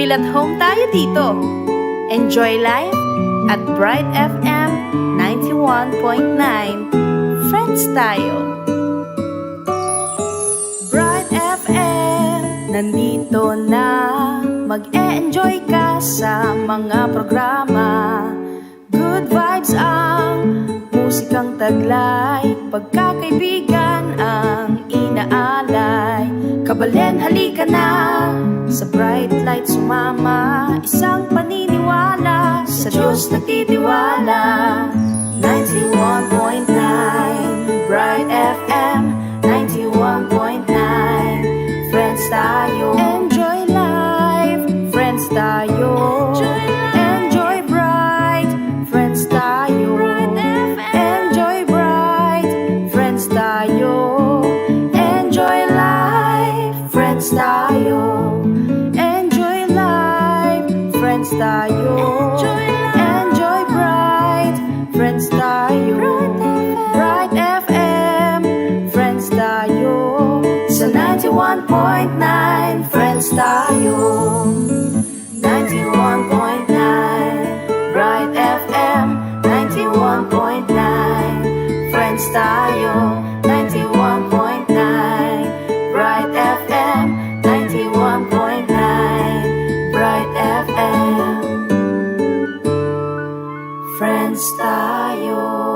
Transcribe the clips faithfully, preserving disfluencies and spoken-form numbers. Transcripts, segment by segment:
At home tayo dito. Enjoy life at Bright F M ninety-one point nine. Friends tayo. Bright F M, nandito na. Mag-e-enjoy ka sa mga programa. Good vibes ang musikang taglay, pagkakaibigan ang inaalay. Kabalen, halika na, sa Bright Light sumama. Isang paniniwala, sa Diyos nagtitiwala. Ninety-one point nine Bright F M, ninety-one point nine. Friends tayo. Enjoy life, friends tayo. Enjoy life. Enjoy bright, friends tayo. Bright F M. Enjoy bright, friends tayo. Enjoy life, friends tayo. Enjoy life, friends tayo. Enjoy life. Enjoy bright, friends tayo. Bright F M. Bright F M, friends tayo. Sa ninety-one point nine, friends tayo. Ninety-one point nine Bright F M, ninety-one point nine, friends tayo. Ninety-one point nine Bright F M, ninety-one point nine Bright F M, friends tayo.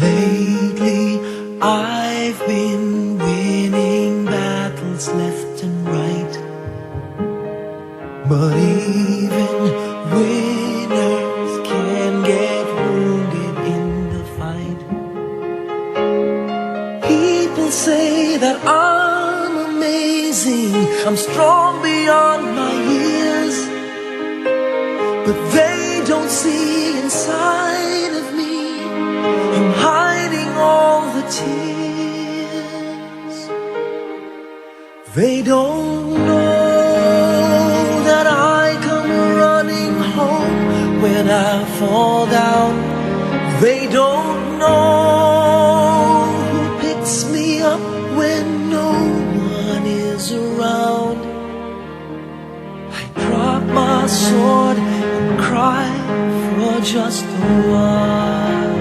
Lately, I've been winning battles left and right. But even winners can get wounded in the fight. People say that I'm amazing, I'm strong beyond my years. But they don't see inside of me, I'm hiding all the tears. They don't know that I come running home when I fall down. They don't know who picks me up when no one is around. I drop my sword and cry for just a while.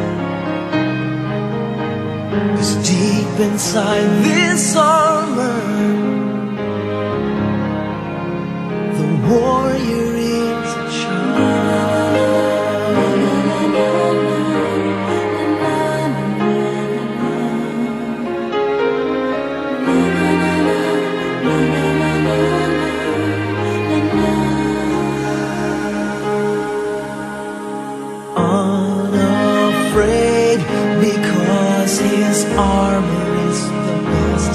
'Cause deep inside this armor, the warrior is a child. Unafraid, because his armor is the best.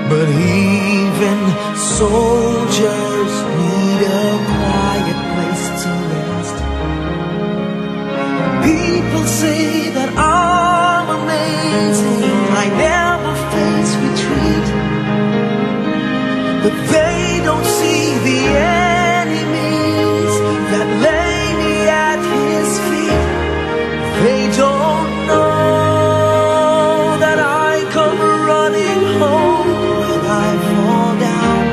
But even soldiers need a quiet place to rest. People say that I'm amazing, I never face retreat. But they don't see the enemies that lay me at his feet. They don't know that I come running home when I fall down.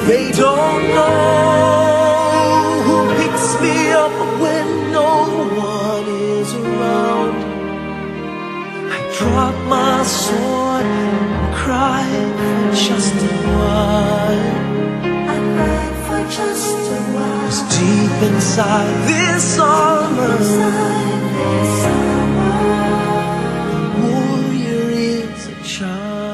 They don't know who picks me up when no one is around. I drop my sword and cry for just a while. I cry for just a while. 'Cause deep inside this armor, inside this armor, the warrior is a child.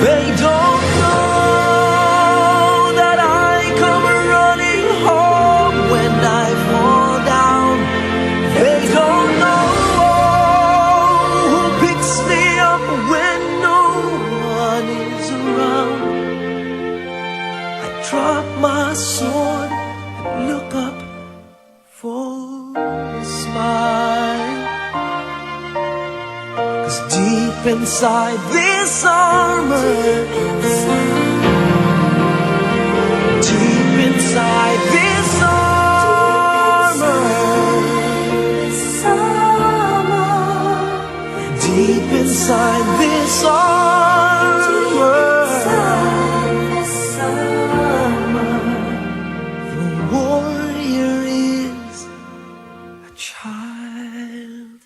They don't know that I come running home when I fall down. They don't know who picks me up when no one is Deep inside this armor, deep inside this armor, deep inside this armor, the warrior is a child.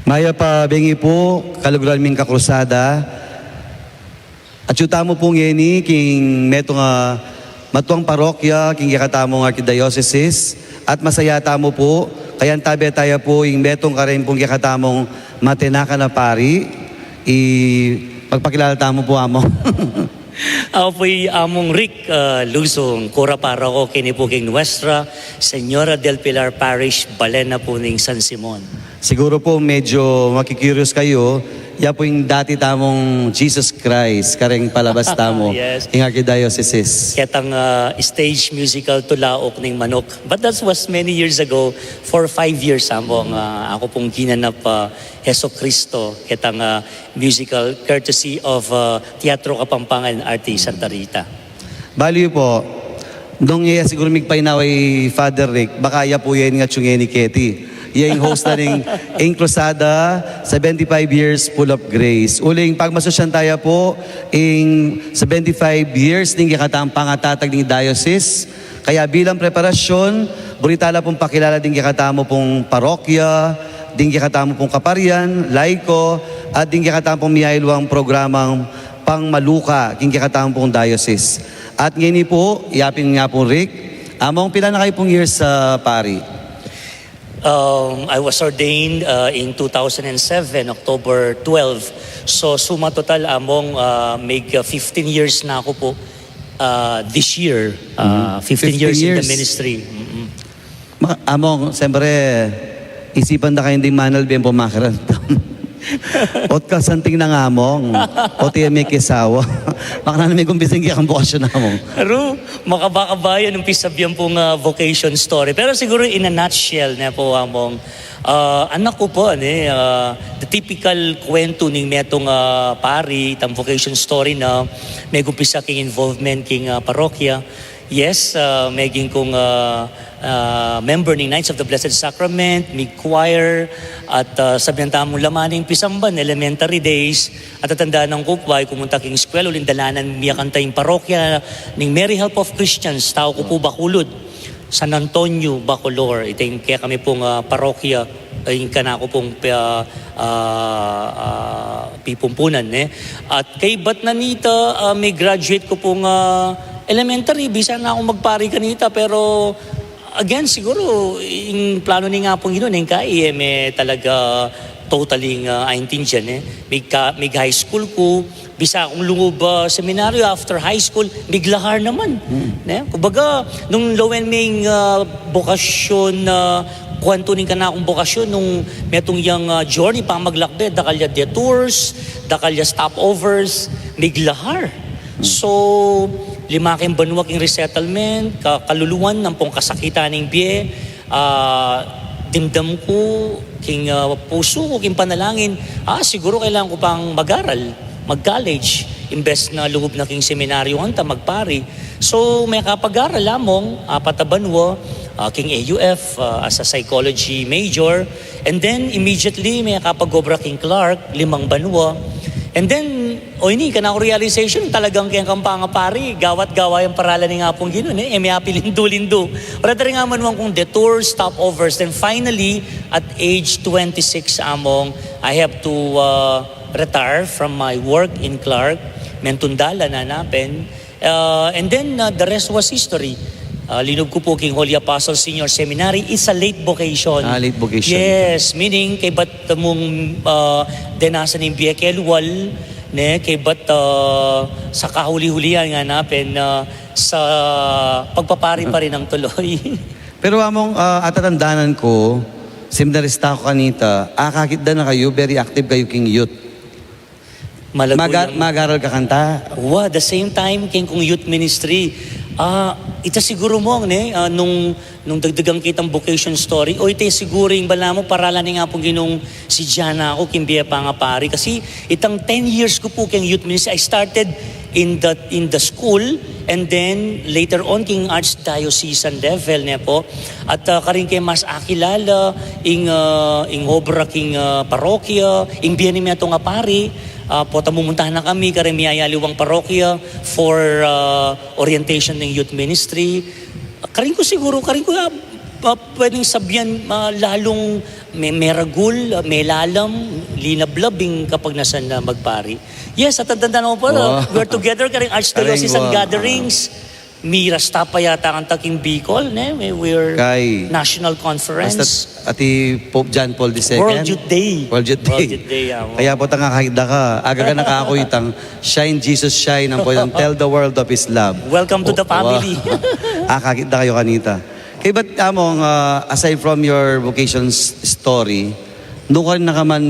Mayap a bengi pu, kaluguran ming kakrusada. Atyu tamu pu ngeni king metung a matuang parokya king kekatamung arkidiosesis, at masaya tamu pu, kayantabe taya pu ing metung karin pung kekatamung matenakan a pari. I, magpakilala tamu pu, Among. Aku pu i Among Rick, ah, Luzon, kura paroko keni pu king Nuestra Señora del Pilar Parish, balen na pu ning San Simon. Siguru pu medyo maki-curious kayu, ya pu ing dati tamung Jesus Christ kareng palabas tamu, yes, ing arkidiosesis. Ketang, ah, stage musical Tulauk ning Manok. But that was many years ago, four, five years, Among, ah, aku pung ginanap, ah, Jesucristo, ketang, ah, musical courtesy of, ah, Teatro Kapampangan and Arte Santa Rita. Bale yu pu, nung iya siguru migpainawa i Father Rick, baka ya pu yan ing atyu ngeni keti. Iya ing host na ning, ing Cruzada, seventy-five years full of grace. Uling pagmasusyan taya pu ing seventy-five years ning kekatang pangatatag ning diocese. Kaya bilang preparasyon, buri tala pung pakilala ding kekatamu pung parokya, ding kekatamu pung kaparian, laiko, at ding kekatamu pung miyayaliwang programang pangmaluka king kekatamu pung diocese. At ngeni pu, yapin nga pu, Rick, Among, pila na kayu pung years a pari? Um, I was ordained, uh, in two thousand and seven, October twelve. So, suma total, Among, uh, mig, uh, fifteen years na aku pu, uh, this year. Uh, fifteen years in the ministry. Mm-mm. Ma-, Among, siyempre, isipan da kayu ding manalbe pung makiramdam. Ot kasanting nang Among, ot iya mekiasawa. Makananu me kumbinsi ing kekang bokasyon, Among? Ru, makaba-kaba yan nung pisabian pung, ah, vocation story. Pero siguru in a nutshell, ne pu, Among, ah, anak ku pu, ne, ah, the typical kwentu ning metung, ah, pari, itang vocation story na megumpisa king involvement king, ah, parokya. Yes, ah, meging kung, ah, ah, member ning Knights of the Blessed Sacrament, mig choir, at, ah, sabian tamung laman ning pisamban, elementary days, atatandanan ku pu, bayu ku munta king eskwela, uling dalanan mi kanta ing parokya ning Mary Help of Christians, tau ku pu Bacolod, San Antonio, Bacolor. Iting kekami pung, ah, parokya, ing kanaku pung, ah, ah, ah, pipumpunan, ne. At kaybat na nita, ah, mig-graduate ku pung, ah, elementary, bisa na kung magpari kanita, pero again, siguru, ing planu ning Apung Ginu, neng kai, e me talaga totally, ah, aintindian, e. Mig-, mig-high school ku, bisa kung lungub, ah, seminaryo after high school, miglahar naman. Mm. Ne? Kumbaga, nung lawen ming, ah, bokasyon, ah, kwantu ning kanakung bokasyon, nung metung yang, ah, journey, pamaglakbe, dakal ya detours, dakal ya stopovers, miglahar. Mm. So, lima king banua king resettlement, ka-, kaluluan, ampong kasakitan ning bie, ah, dimdam ku, king, ah, pusu ku, king panalangin, ah, siguru kailangan ku pang mag-aral, mag-college, imbes na lugub na king seminaryo kanta, magpari. So, mekapag-aral lamang, apat a banua, ah, king A U F, ah, as a psychology major, and then immediately mekapag-obra king Clark, limang banua, and then O, ini, kanaku realization, talagang keng kampang a pari, gawat gawa yang paralan ning Apung Ginu, ne? E me apilindu-lindu. Para da ring amanuan kung detours, stopovers. Then finally, at age twenty-six, Among, I have to, uh, retire from my work in Clark. Mentun dalan, anapen. Uh, and then, uh, the rest was history. Uh, linub ku pu king Holy Apostles Senior Seminary. It's a late vocation. Ah, late vocation. Yes, meaning, kaybat mung, uh, denasan ing bie kelual, ne, kaybat, ah, sa kahuli-hulian ngana pin, ah, sa pagpapari pa rin ang tuloy. Pero Among, ah, atatandanan ku, seminarista ku kanita, akakit da na kayu, very active kayu king youth. Malago mag-aral ka kanta? Wa, the same time, keng kung youth ministry. Ah, ita siguro mong, ne, ah, nung, nung dagdagan kitang vocation story, o ita siguro ing balamu, paralan ning Apung Ginung si Jana aku, king bie pangapari. Kasi itang ten years ku pu keng youth ministry, I started in the, in the school, and then later on, king archdiocesan level, ne po. At, ah, karin ke mas akilala, ing, ah, ing obra king, ah, parokya, ing bie ning metung a pari, ah, pota mumunta na kami, karin miyayaliwang parokya for, ah, orientation ning youth ministry. Karin ku siguro, karin ku, ah, ah, pwedeng sabian, ah, lalung me-, meragul, ah, melalam, linablab ing kapagnasan na magpari. Yes, at tandaan mo po, ah, we're together karing archdiocesan gatherings. Mirasta pa yata kanta king Bicol, ne? We're national conference. Basta't ati Pope John Paul the Second. World Youth Day. World Youth Day. World Youth Day, ah, kaya po tanga kahit da ka, aga ka na kaku itang Shine Jesus Shine, ang po itang Tell the World of His Love. Welcome to the family. Ah, kakit da kayu kanita. Kaya ba't, Among, ah, aside from your vocation s-, story, nung ka rin na ka man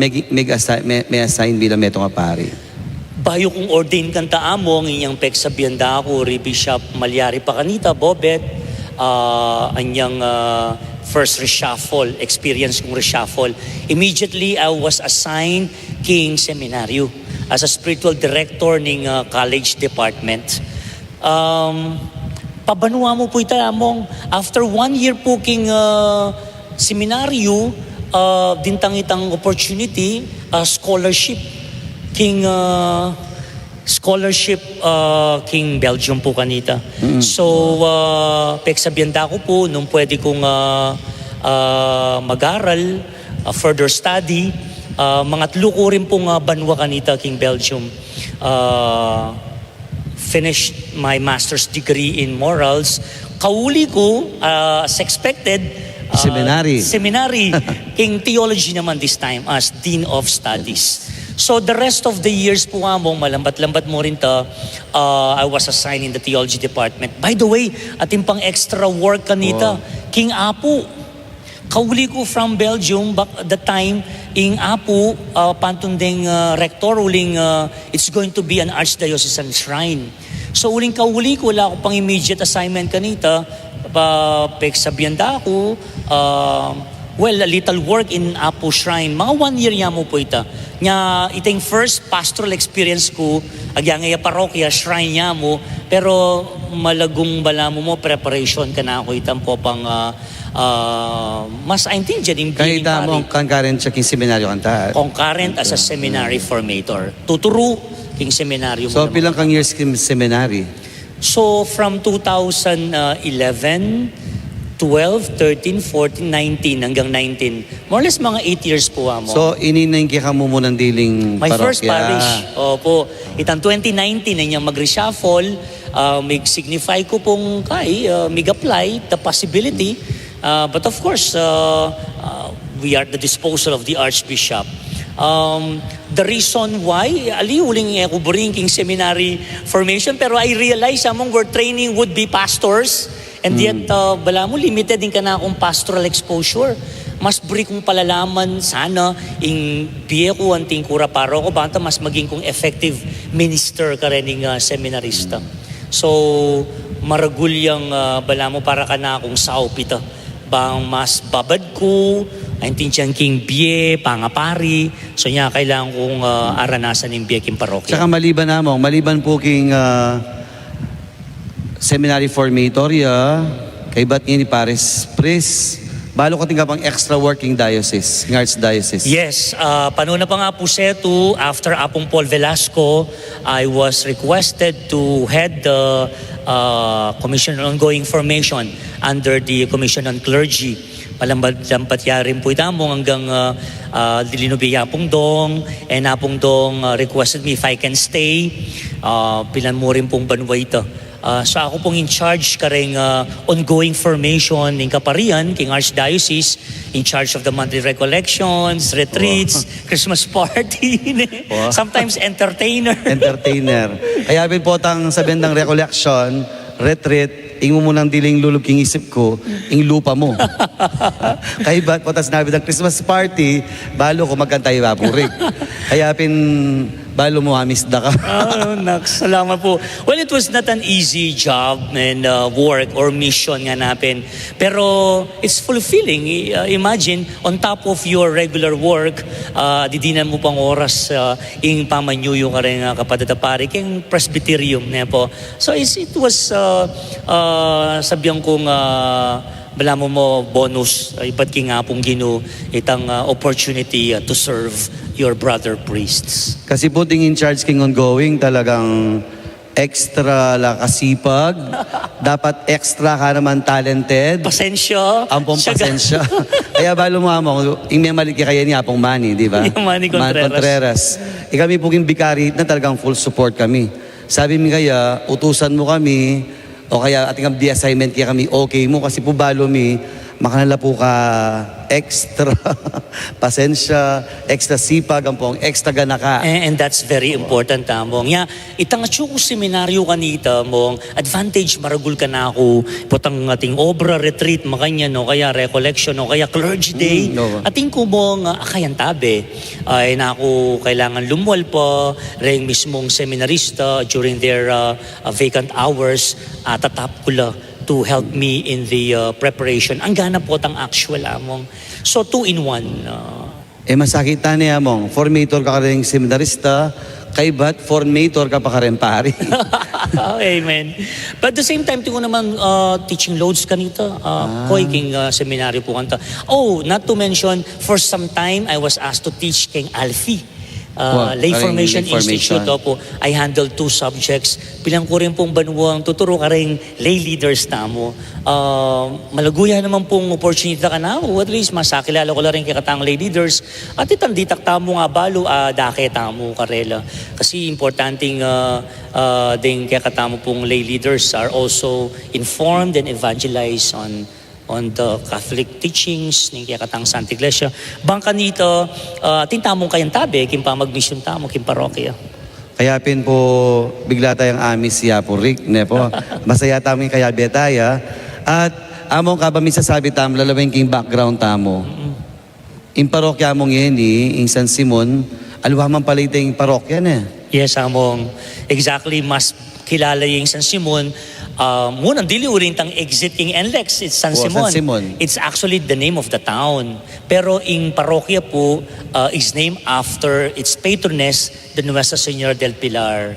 meg-, meg-assi-, me-, me-assign bilang metung a pari? Bayu kung ordain kanta, Among, inyang peksabian da ku ri Bishop Malyari pa kanita, Bobet, ah, anyang, ah, first reshuffle, experience kung reshuffle. Immediately, I was assigned king seminaryo as a spiritual director ning, ah, college department. Um, pabanua mu pu ita, Among, after one year pu king, ah, seminaryo, ah, dintang itang opportunity, ah, scholarship king, ah, scholarship, ah, king Belgium pu kanita. So, ah, peksabian da ku pu nung pwede kung, ah, ah, mag-aral, ah, further study, ah, mangatlu ku rin pung, ah, banua kanita king Belgium. Ah, finished my master's degree in morals. Kauli ku, ah, as expected, ah, seminary. Seminary. King theology naman this time as Dean of Studies. So the rest of the years pu, Among, malambat-lambat mu rin ta, ah, I was assigned in the theology department. By the way, atin pang extra work kanita. King Apu. Kauli ku from Belgium, back at the time, ing Apu, ah, pantun deng, ah, rector, uling, ah, it's going to be an archdiocesan shrine. So, uling kauli ku, ala ku pang immediate assignment kanita, pa, peksabian da ku, ah, well, a little work in Apu Shrine. Mga one year ya mu pu ita. Nya, itang first pastoral experience ku, agya ngan ya parokya, shrine ya mu, pero malagung balamu mo, preparation kanaku itang pang, ah, ah, mas aintindian ing bie ning pari. Kaya ita mo, concurrent siya king seminaryo kanta? Concurrent as a seminary formator. Tuturu king seminaryo mu naman. So, pilan kang years king seminary? So, from two thousand eleven, twelve, thirteen, fourteen, nineteen, hanggang nineteen. More or less, mga eight years pu, Among. So, ini na ing kekamu munang diling parokya? My first parish. Opo. Itang twenty nineteen na niyang mag-reshuffle, ah, mig-signify ku pung kay, ah, mig-apply the possibility. Ah, but of course, ah, ah, we are at the disposal of the Archbishop. Um, the reason why, ali, uling e ku buring king seminary formation, pero I realize, Among, we're training would-be pastors, and yet, ah, balamu limited ing kanakung pastoral exposure. Mas buri kung palalaman sana ing bie ku anting kura paroko, banta mas maging kung effective minister kareng, ah, seminarista. So, maragul yang, ah, balamu para kanakung saup ita. Bang mas babad ku, aintindian king bie pangapari, so nya kailangan kung, ah, aranasan ing bie king parokya. Saka maliban, Among, maliban pu king, ah, seminary formator ya, kaybat ngeni paris priest, balu kating kabang extra work king diocese, king archdiocese? Yes, ah, panuna pa nga pu setu, after Apung Paul Velasco, I was requested to head the, ah, Commission on Ongoing Formation under the Commission on Clergy. Malambat-lambat ya rin pu ita, Among, hanggang, ah, ah, linubi ya Apung Dong, and Apung Dong, ah, requested me if I can stay. Ah, pilan mu rin pung banua ita. Ah, so aku pung in charge kareng, ah, ongoing formation ning kaparian, king archdiocese, in charge of the monthly recollections, retreats, Christmas party, sometimes entertainer. Entertainer. Kaya pin potang sabian dang recollection, retreat, ing mumunang diling lulub king isip ku, ing lupa mu. Kaybat potang sinabi dang Christmas party, balu ku magkanta i Apung Rick. Kaya pin Balu mu, amis da ka. Ah, naks, salamat po. Well, it was not an easy job and, uh, work or mission nga napin. Pero it's fulfilling. I- uh, imagine, on top of your regular work, uh, didinan mu pang oras, uh, ing pamanyuyu karing, uh, kapatad a pari keng presbyterium, ne po. So it's, it was, uh, uh, sabian kung, uh, balamu mo bonus, uh, ibat king Apung Ginu, itang, uh, opportunity, uh, to serve your brother priests. Kasi po, ding in charge king ongoing, talagang extra la kasipag. Dapat extra ka naman talented. Pasensya. Ampong pasensya. Kaya balu mu, Among, ing memalit kaya ni Apung Manny, di ba? Manny Contreras. Contreras. E kami po king bikari na talagang full support kami. Sabi mi kaya, utusan mu kami, o kaya atin kang di assignment kaya kami, okay mu, kasi po balu mi, makanala po ka extra pasensya, extra sipag, ampong extra ganaka. And, and that's very important, Among. Ya, itang atsu ku seminaryo kanita, Among, advantage maragul kanaku, potang ating obra, retreat, makanyan, o kaya recollection, o kaya clergy day. Mm, oo. Atin ku, Among, uh, akayan tabe. Ay, naku, kailangan lumual pa, reng mismong seminarista during their, uh, uh, vacant hours, uh, tatap ku la to help me in the, uh, preparation. Ang gana po tang actual, Among. So, two in one. Uh, E, masakit tane, Among. Formator ka karing seminarista, kaybat formator ka pa karing pari. Amen. But at the same time, tingnan naman, uh, teaching loads kanita. Uh, Ah. Koy king, uh, seminaryo po kanta. Oh, not to mention, for some time, I was asked to teach king Alfi. Uh, Lay Formation Institute, opo. I handle two subjects. Pilan ku rin pong banuang tuturu karing lay leaders tamu. Ah, malaguya naman pong opportunity kanaku, at least masakilala ku la rin kekatang lay leaders. At itang ditak tamu nga balu, ah, dake tamu karela. Kasi importanteng, ah, ah, ding kekatamu pong lay leaders are also informed and evangelized on, on the Catholic teachings, ning kekatang Santa Iglesia. Bang kanita, ah, atin tamung kayantabe, king pamagmisyun tamu, king parokya. Kaya pin po, bigla tayang amis ya po, Rick, ne po? Masaya tamung kayabe taya. At Among, kabang misasabi tamu, lalawin king background tamu. Mm-mm. Ing parokya mung ini, ing San Simon, aliwa man pala itang parokya, ne? Yes, Among. Exactly, mas kilala ing San Simon. Ah, munang dili uling tang exit king NLEX, it's San Simon. Oh, San Simon. It's actually the name of the town. Pero ing parokya po, ah, is named after its patroness, the Nuestra Señora del Pilar.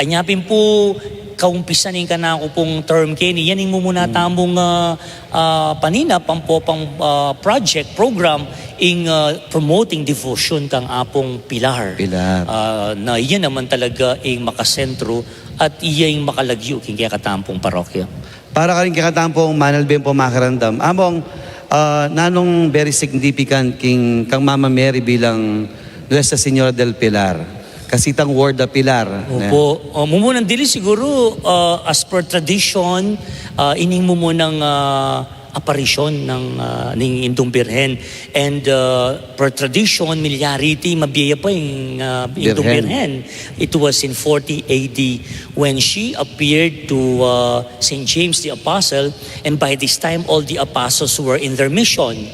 Anya pin po, kaumpisan ning kanaku pong term keni, yan ing mumuna tamung, ah, ah, paninap, ampo pang, ah, project, program, ing, ah, promoting devotion kang Apung Pilar. Pilar. Ah, na iya naman talaga ing makasentro at iya ing makalagyu king kekatamung parokya. Para karing kekatamung manalbe ing pamakiramdam, Among, ah, nanung very significant king kang Mama Mary bilang Nuestra Señora del Pilar? Kasi itang word a Pilar, ne? Opo. Ah, mumunang dili siguru, ah, as per tradition, ah, ining mumunang, ah, aparisyon ng, ah, ning Indung Birhen. And, ah, per tradition, milyari iti, mabie ya pa ing, ah, Indung Birhen. Birhen. It was in forty A D when she appeared to, uh, Saint James the Apostle, and by this time, all the apostles were in their mission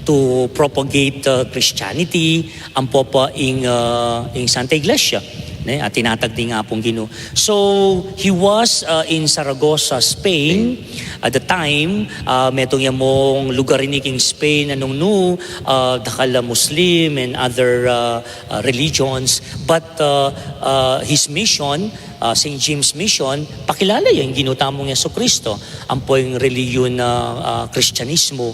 to propagate, uh, Christianity, ampo pa ing, uh, ing Santa Iglesia, ne, at tinatag ning Apung Ginu. So, he was, uh, in Saragossa, Spain, at the time. Uh, metung ya mung lugar ini king Spain, a nung nu, uh, dakal a Muslim and other, uh, uh, religions, but, uh, uh, his mission, uh, Saint James Mission, pakilala ya ing Ginu tamung Jesucristo, ampo ing relihiyon na, uh, Kristiyanismo.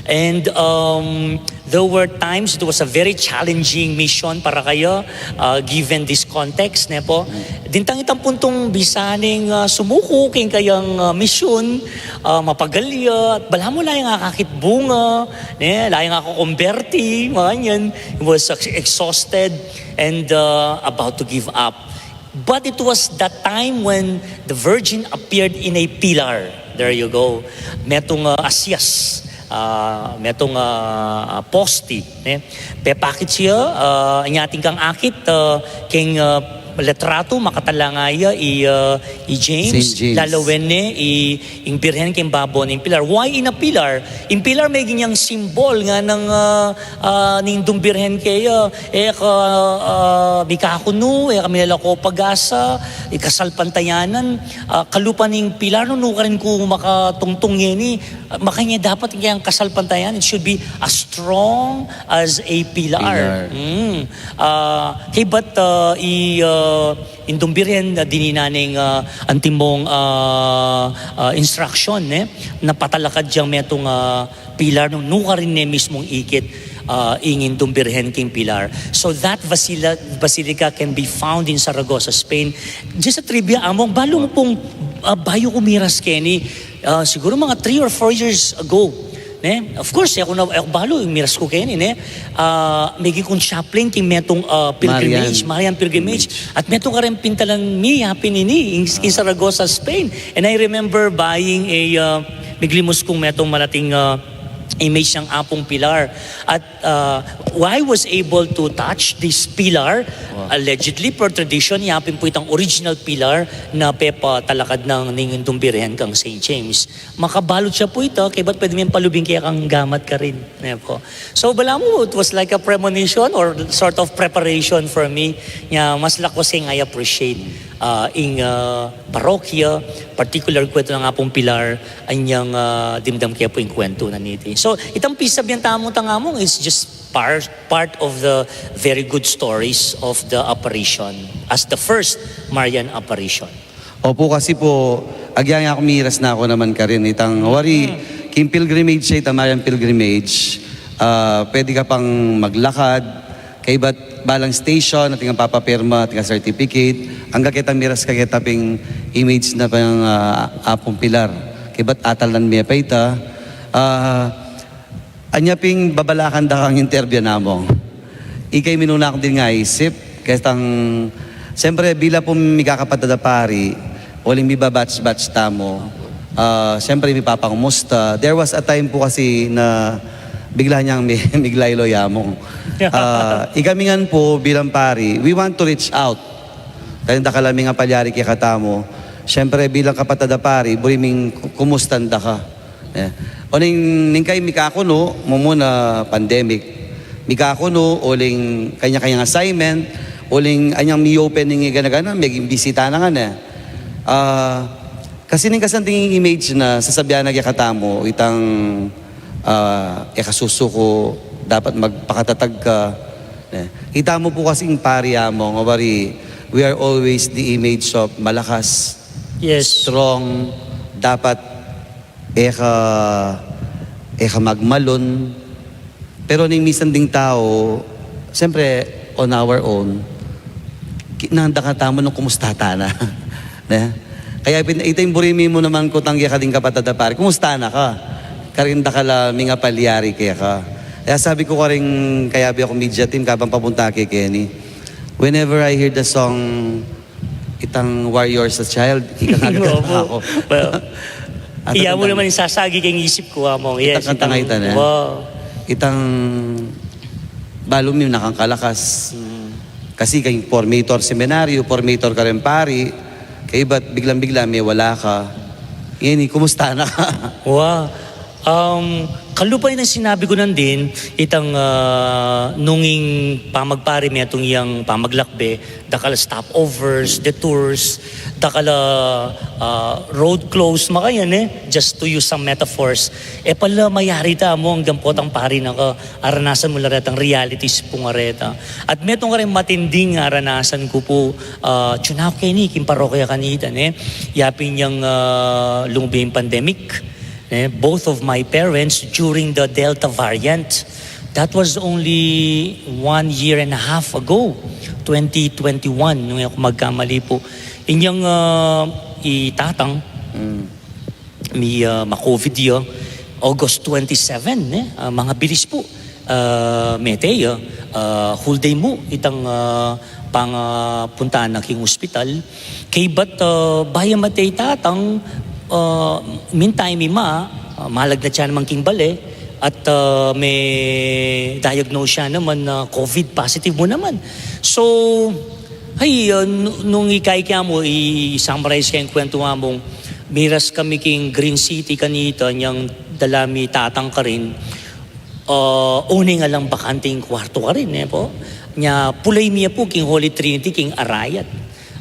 And, um, there were times it was a very challenging mission para kaya, uh, given this context, ne po? Dintang itang puntung bisa ning, uh, sumuku king kayang, uh, mission, uh, mapagal ya, at balamu la yang akakit bunga, ne? La yang ako kumberti, makanyan. He was ex-, exhausted and, uh, about to give up. But it was that time when the Virgin appeared in a pillar. There you go. Metung, uh, asias, uh, metung, uh, posti, ne? Pepakit ya, uh, anya atin kang akit, uh, king, uh, litrato, makatalanga ya i, ah, i James, Saint James. Lalawen ne i, ing Birhen keng babo ning pilar. Why in a pillar? Ing pilar meging yang simbol ngana, ah, ah, ning Indung Birhen keya, e ka, ah, mikakunu, e ka milalako pag-asa, ikasalpantayanan, ah, kalupa ning pilar, nung nukarin ku makatungtung ngeni, ah, makanyan dapat kayang kasalpantayanan, it should be as strong as a pillar. Pillar. Mm. Ah, kaybat, ah, i, ah, Indung Birhen, ah, dininan neng, ah, antimong, ah, ah, instruction, ne? Na patalakad yang metung, ah, pilar nung nukarin ne mismung ikit, ah, ing Indung Birhen king pilar. So that basila-, basilica can be found in Saragossa, Spain. Just a trivia, Among, balu mu pung, ah, bayu ku miras keni, ah, siguru mga three or four years ago, ne? Of course, e ku na, e ku balu, miras ku keni, ne? Ah, meging kung chaplain king metung, ah, pilgrimage, Marian. Marian pilgrimage. Pilgrimage. At metung karin pintalan mi, yapin ini, ing, ing Saragossa, Spain. And I remember buying a, ah, miglimus kung metung malating, ah, image ning Apung Pilar. At, ah, I was able to touch this pillar, wow, allegedly, per tradition, yapin pu itang original pilar na pepatalakad nang ning Indung Birhen kang Saint James. Makabalu ya pu ita, kaybat pwede ming palubing kaya kang gamat karin. Ne po. So, balamu, it was like a premonition or sort of preparation for me. Nya, mas lakwas keng I appreciate, ah, ing, ah, parokya, particular kwentu ning Apung Pilar, anyang, ah, dimdam ke pu ing kwentu na niti. So, itang pisabian tamu tang Among, it's just part, part of the very good stories of the apparition as the first Marian apparition. Opu, kasi pu, agyang aku miras na ku naman karin itang wari, king pilgrimage ya, itang Marian pilgrimage, ah, pwede ka pang maglakad, kaybat balang station, atin kang papapirma, atin kang certificate, angga keta miras ka keta ping image na pang, ah, Apung Pilar. Kaybat atal nan me pa ita, ah, Anya pin babalakan da kang interview, Among. Ikay minuna kung dili nga isip, kaya tang, siyempre, bilang pung mikakapatad a pari, uling miba-batch-batch tamu, ah, siyempre, mipapangumusta. There was a time po kasi na bigla niyang mi-, miglaylo, Among. Ah, ikami ngan po bilang pari, we want to reach out. Karin dakal a mingapalyari kekatamu. Siyempre, bilang kapatad a pari, buri ming ku-, kumustan da ka. Eh, o ning, ning kay mikakunu, mumuna pandemic. Mikakunu, uling kanya-kanyang assignment, uling anyang mi-open ning gana-gana, meging bisita na nga na. Ah, kasi ning kasanting image na sasabian na kekatamu, itang, ah, e ka susuku, dapat magpakatatag ka. Eh, kita mu pu kasing pari, Among, nga wari, we are always the image of malakas, yes, strong, dapat e ka, e ka magmalun. Pero ning misan ding tau, siyempre, on our own, ki-, nanda ka tamu nung kumusta ta na. Ne? Kaya pin-, ita ing buri mi mu naman kutang keka ding kapatad a pari, kumusta na ka? Karin dakal a mingapalyari keka. Kaya sabi ku karing kayabe kung media team, kabang papunta ke keni, whenever I hear the song, itang Warrior's a Child, ikakagatan na ku. Well, iya mu naman ing sasagi keng isip ku, Among. Yes, itang kantang itang, ita na. Wow. Itang balu mi na kang kalakas. Mm. Kasi keng formator seminaryo, formator karing pari, kaybat biglang-bigla mewala ka. Ngeni, kumusta na ka? Wow. Um, kalupa nang sinabi ku nandin, itang, ah, nung ing pamagpari metung yang pamaglakbe, dakal a stopovers, detours, dakal a, ah, road close, makanyan, e, just to use some metaphors. E pala mayari ta, Among, anggang potang pari na ka, aranasan mu la retang realities pu nga reta. At metung karing matinding aranasan ku pu, ah, atiu na ku keni king parokya kanita, ne? Yapin yang, ah, lumubing pandemic, eh, both of my parents during the Delta variant. That was only one year and a half ago, twenty twenty-one, nung e ku magkamali pu. Inyang, ah, i tatang, mm, mi, ah, ma-COVID ya, August twenty-seven, eh, ah, mangabilis pu. Ah, mete ya, ah, whole day mu itang, ah, pangapuntahan na king ospital. Kaybat, ah, bayu mate i tatang, ah, meantime, ima, ah, malagnat ya naman king bale, at, ah, me-diagnose ya naman na COVID positive mu naman. So, Ay, ah, nu-, nung ikay ke mu, i-summarize ke ing kwentu mu, miras kami king Green City kanita, nyang dala mi tatang karin, ah, oneng alang bakanting kwartu karin, ne pu. Nya, pulay mi ya pu king Holy Trinity, king Arayat.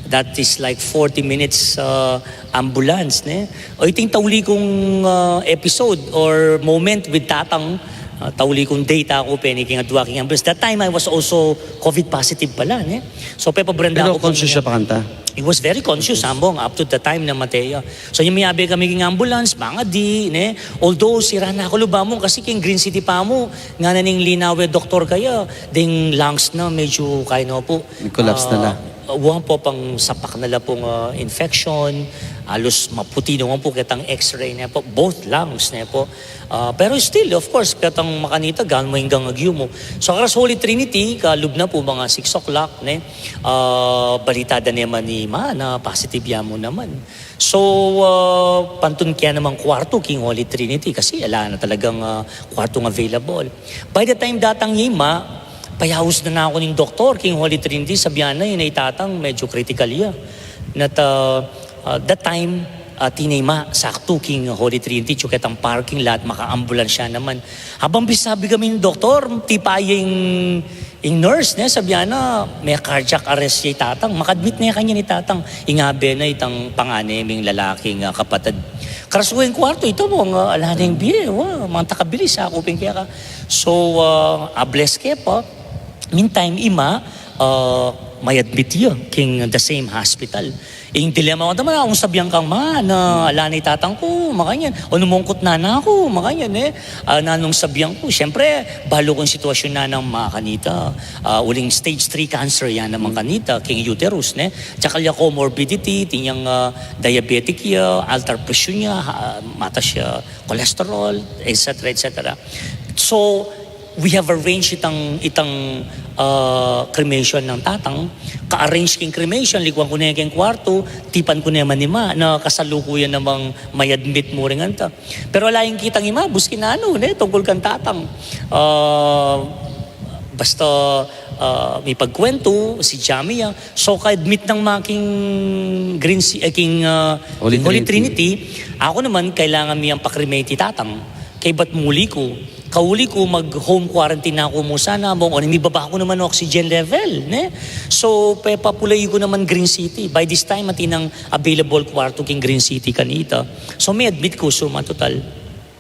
That is like forty minutes, ah, ambulance, ne? O, iting tauli kung, ah, episode or moment with tatang, ah, tauli kung date aku, peni king adwa king ambulance. That time, I was also COVID positive pala, ne? So, pepabranda Pero aku conscious siya pa kanta? He was very conscious, ambong, up to the time na matey ya. So, yung miyabe kami king ambulance, mangadi, ne? Although, sira na aku lub, ambong, kasi king Green City pa mu, ngana ning linawe doktor kaya, ding lungs na medyo kaya na pu. Nag-collapse na la. Ah, wa pu, pang sapak na la pung, ah, infection, alus maputi na wa pu ketang X-ray ne pu, both lungs ne pu. Ah, pero still, of course, ketang makanita, gan mu ing agyu mu. So, karas Holy Trinity, kalub na pu mga six o'clock, ne? Ah, balita da ne man i ma na positive ya mu naman. So, ah, pantun ke namang kwartu king Holy Trinity kasi ala na talagang, ah, kwartung available. By the time datang ya i ma, payaus na na aku ning doktor king Holy Trinity, sabian na, ing tatang medyo critical ya. Nat, ah, ah, that time, ah, atin ne i ma saktu king Holy Trinity, atsu ketang parking lot, maka-ambulansya naman. Abang bisabi kami ning doktor, tipa ya ing, ing nurse, ne, sabian na, me-cardiac arrest ya i tatang, maka-admit ne kanyan i tatang, ingabe na itang pangane ming lalaking, ah, kapatad. Karas ku ing kwartu, ita mu, ah, ala ne ing bie, wa, mangtakabilis, aku pin keka. So, ah, a-bless ke pa. Meantime, i ma, ah, ma-admit ya king the same hospital. Ing dilema ku naman, nung sabian kang ma na ala ne i tatang ku, makanyan. O, nung mungkut na naku, makanyan, e. Ah, nanung sabian ku, siyempre, balu ku ing sitwasyun na nang ma kanita. Ah, uling stage three cancer ya naman kanita, king uterus, ne. Tsaka ya comorbidity, atin yang, ah, diabetic ya, altar pressure ya, ha, mataas ya cholesterol, et cetera, et cetera. So, we have arranged itang, itang, ah, cremation nang tatang. Ka-arrange king cremation, likuan ku ne king kwartu, tipan ku ne man i ma na kasalukuyan namang ma-admit mu ring anta. Pero ala ing kitang i ma, buskin nanu, ne, tungkul kang tatang. Ah, basta, ah, mipagkwentu, si Jamie, ah. So, ka-admit nang ma king Green City, eh, king, ah, Holy king Holy Trinity. Trinity, aku naman, kailangan mi yang pa-cremate i tatang. Kaybat muli ku, kauli ku mag-home quarantine na ku mu sana, ambong, o, mibaba ku naman oxygen level, ne? So, pepapulay ku naman Green City. By this time, atin nang available kwartu king Green City kanita. So, me-admit ku, suma total.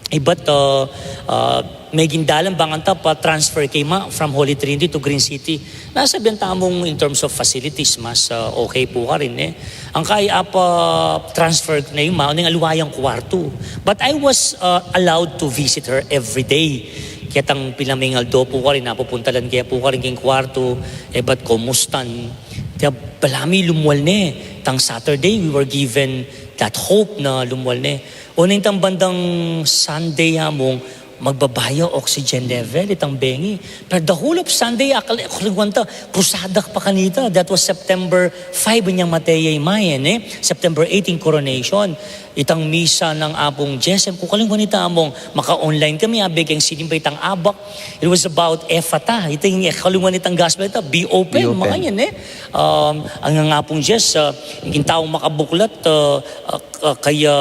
Ibat, ah, ah, meging dalan bang anta pa-transfer ke i ma from Holy Trinity to Green City. Nasabian tamung in terms of facilities, mas, ah, okay pu karin, e. Ang kaya pa-transfer ne i ma, neng aliwa yang kwartu. But I was, ah, allowed to visit her every day. Ketang pila ming aldo pu karin, napupuntalan ke pu karin king kwartu, e, bat kumustan. Kaya balamu lumwal ne. Tang Saturday, we were given that hope na lumwal ne. O, neng itang bandang Sunday, among, magbaba ya oxygen level itang bengi. Pero the whole of Sunday, akal-, akalingwan ta, krusada pa kanita. That was September five, inyang matey ya i ma, e. September eight ing coronation. Itang misa nang Apung Jess, e ku kalingwan ita, among, maka-online kami, abe keng sinimba itang abak. It was about Ephphatha. Ita ing, e, kalingwan itang gospel ita, be open, be open, makanyan, e. Um, ang, ang Apung Jess, ah, ing taung makabuklat, ah, ah, ah, kaya,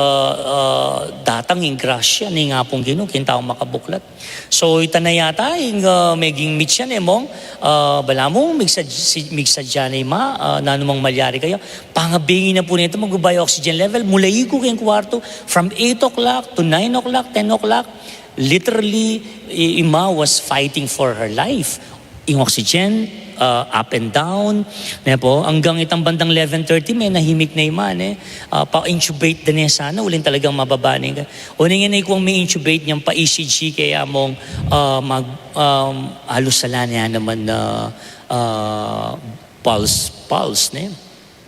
ah, datang ing grasya ning Apung Ginu king taung makabuklat. So, ita na yata ing, ah, meging mitya ne, mong, ah, balamu, migsa-, si-, migsadya ne i ma, ah, nanumang malyari kaya. Pangabengi na pu neta, magbaba ya oxygen level. Mula iku keng kwartu, from eight o'clock to nine o'clock, ten o'clock, literally, i-, i ma was fighting for her life. Ing oxygen, ah, up and down, ne pu, anggang itang bandang eleven thirty, menahimik ne i ma, ne. Ah, pa-intubate da ne sana, uling talagang mababa ne. O, neng e ne kung me-intubate, inyang pa-E C G ke, among, ah, mag-, um, alus ala ne naman na, ah, pulse, pulse, ne.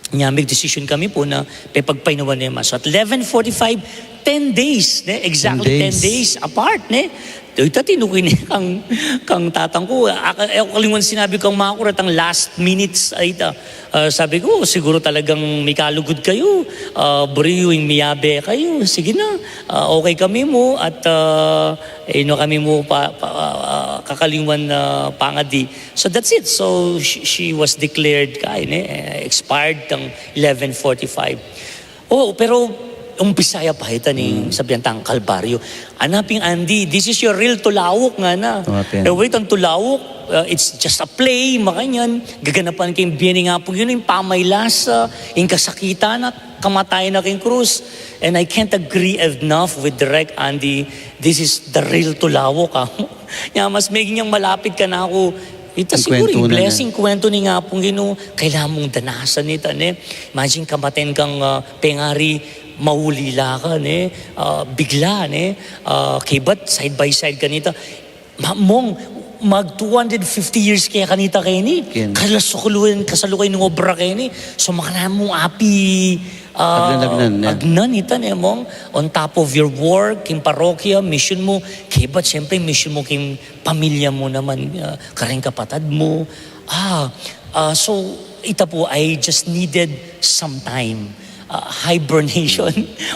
Nya, mig-decision kami pu na pepagpainuman ne i ma. So, at eleven forty-five, ten days, ne? Exactly ten days. Ten days apart, ne? Ita, tinuki ne kang, kang tatang ku. Aka-, e ku kalinguan sinabi kang maku, retang last minutes a ita. Ah, sabi ku, "Siguru talagang mikalugud kayu. Ah, buri yu ing miyabe kayu. Sige na. Ah, okay kami mu at, ah, e na kami mu pa, pa, ah, kakalinguan, ah, pangadi." So that's it. So she, she was declared, kaya ne, eh, expired kang eleven forty-five. Oh, pero umpisa ya pa ita ning sabian tang kalbaryo. Ana pin, Andy, this is your real tulauk, ngana. Open. Pero wait, ang tulauk, uh, it's just a play, makanyan. Gaganapan king bie ning Apung Ginu, ing pamaylasa, ing kasakitan na, kamatayan na king krus. And I can't agree enough with Direk Andy. This is the real tulauk, ah. Nya, mas meging yang malapit kanaku, ita siguru ing blessing, kuwentu ning Apung Ginu, kailangan mung danasan ita, ne? Imagine, kamatayan kang, ah, pengari, maulila ka, ne? Ah, bigla, ne? Ah, kaybat side by side kanita. Ma-, mong, mag two hundred fifty years kaya kanita keni. Kalasukuluan, kasalukuyan ning obra keni. So, makananu mung api, ah, agnan, agnan ita, ne, mong? On top of your work, king parokya, mission mu, kaybat, siyempre, mission mu king pamilya mu naman, ah, kareng kapatad mu. Ah, ah, so, ita pu, I just needed some time. Ah, hibernation.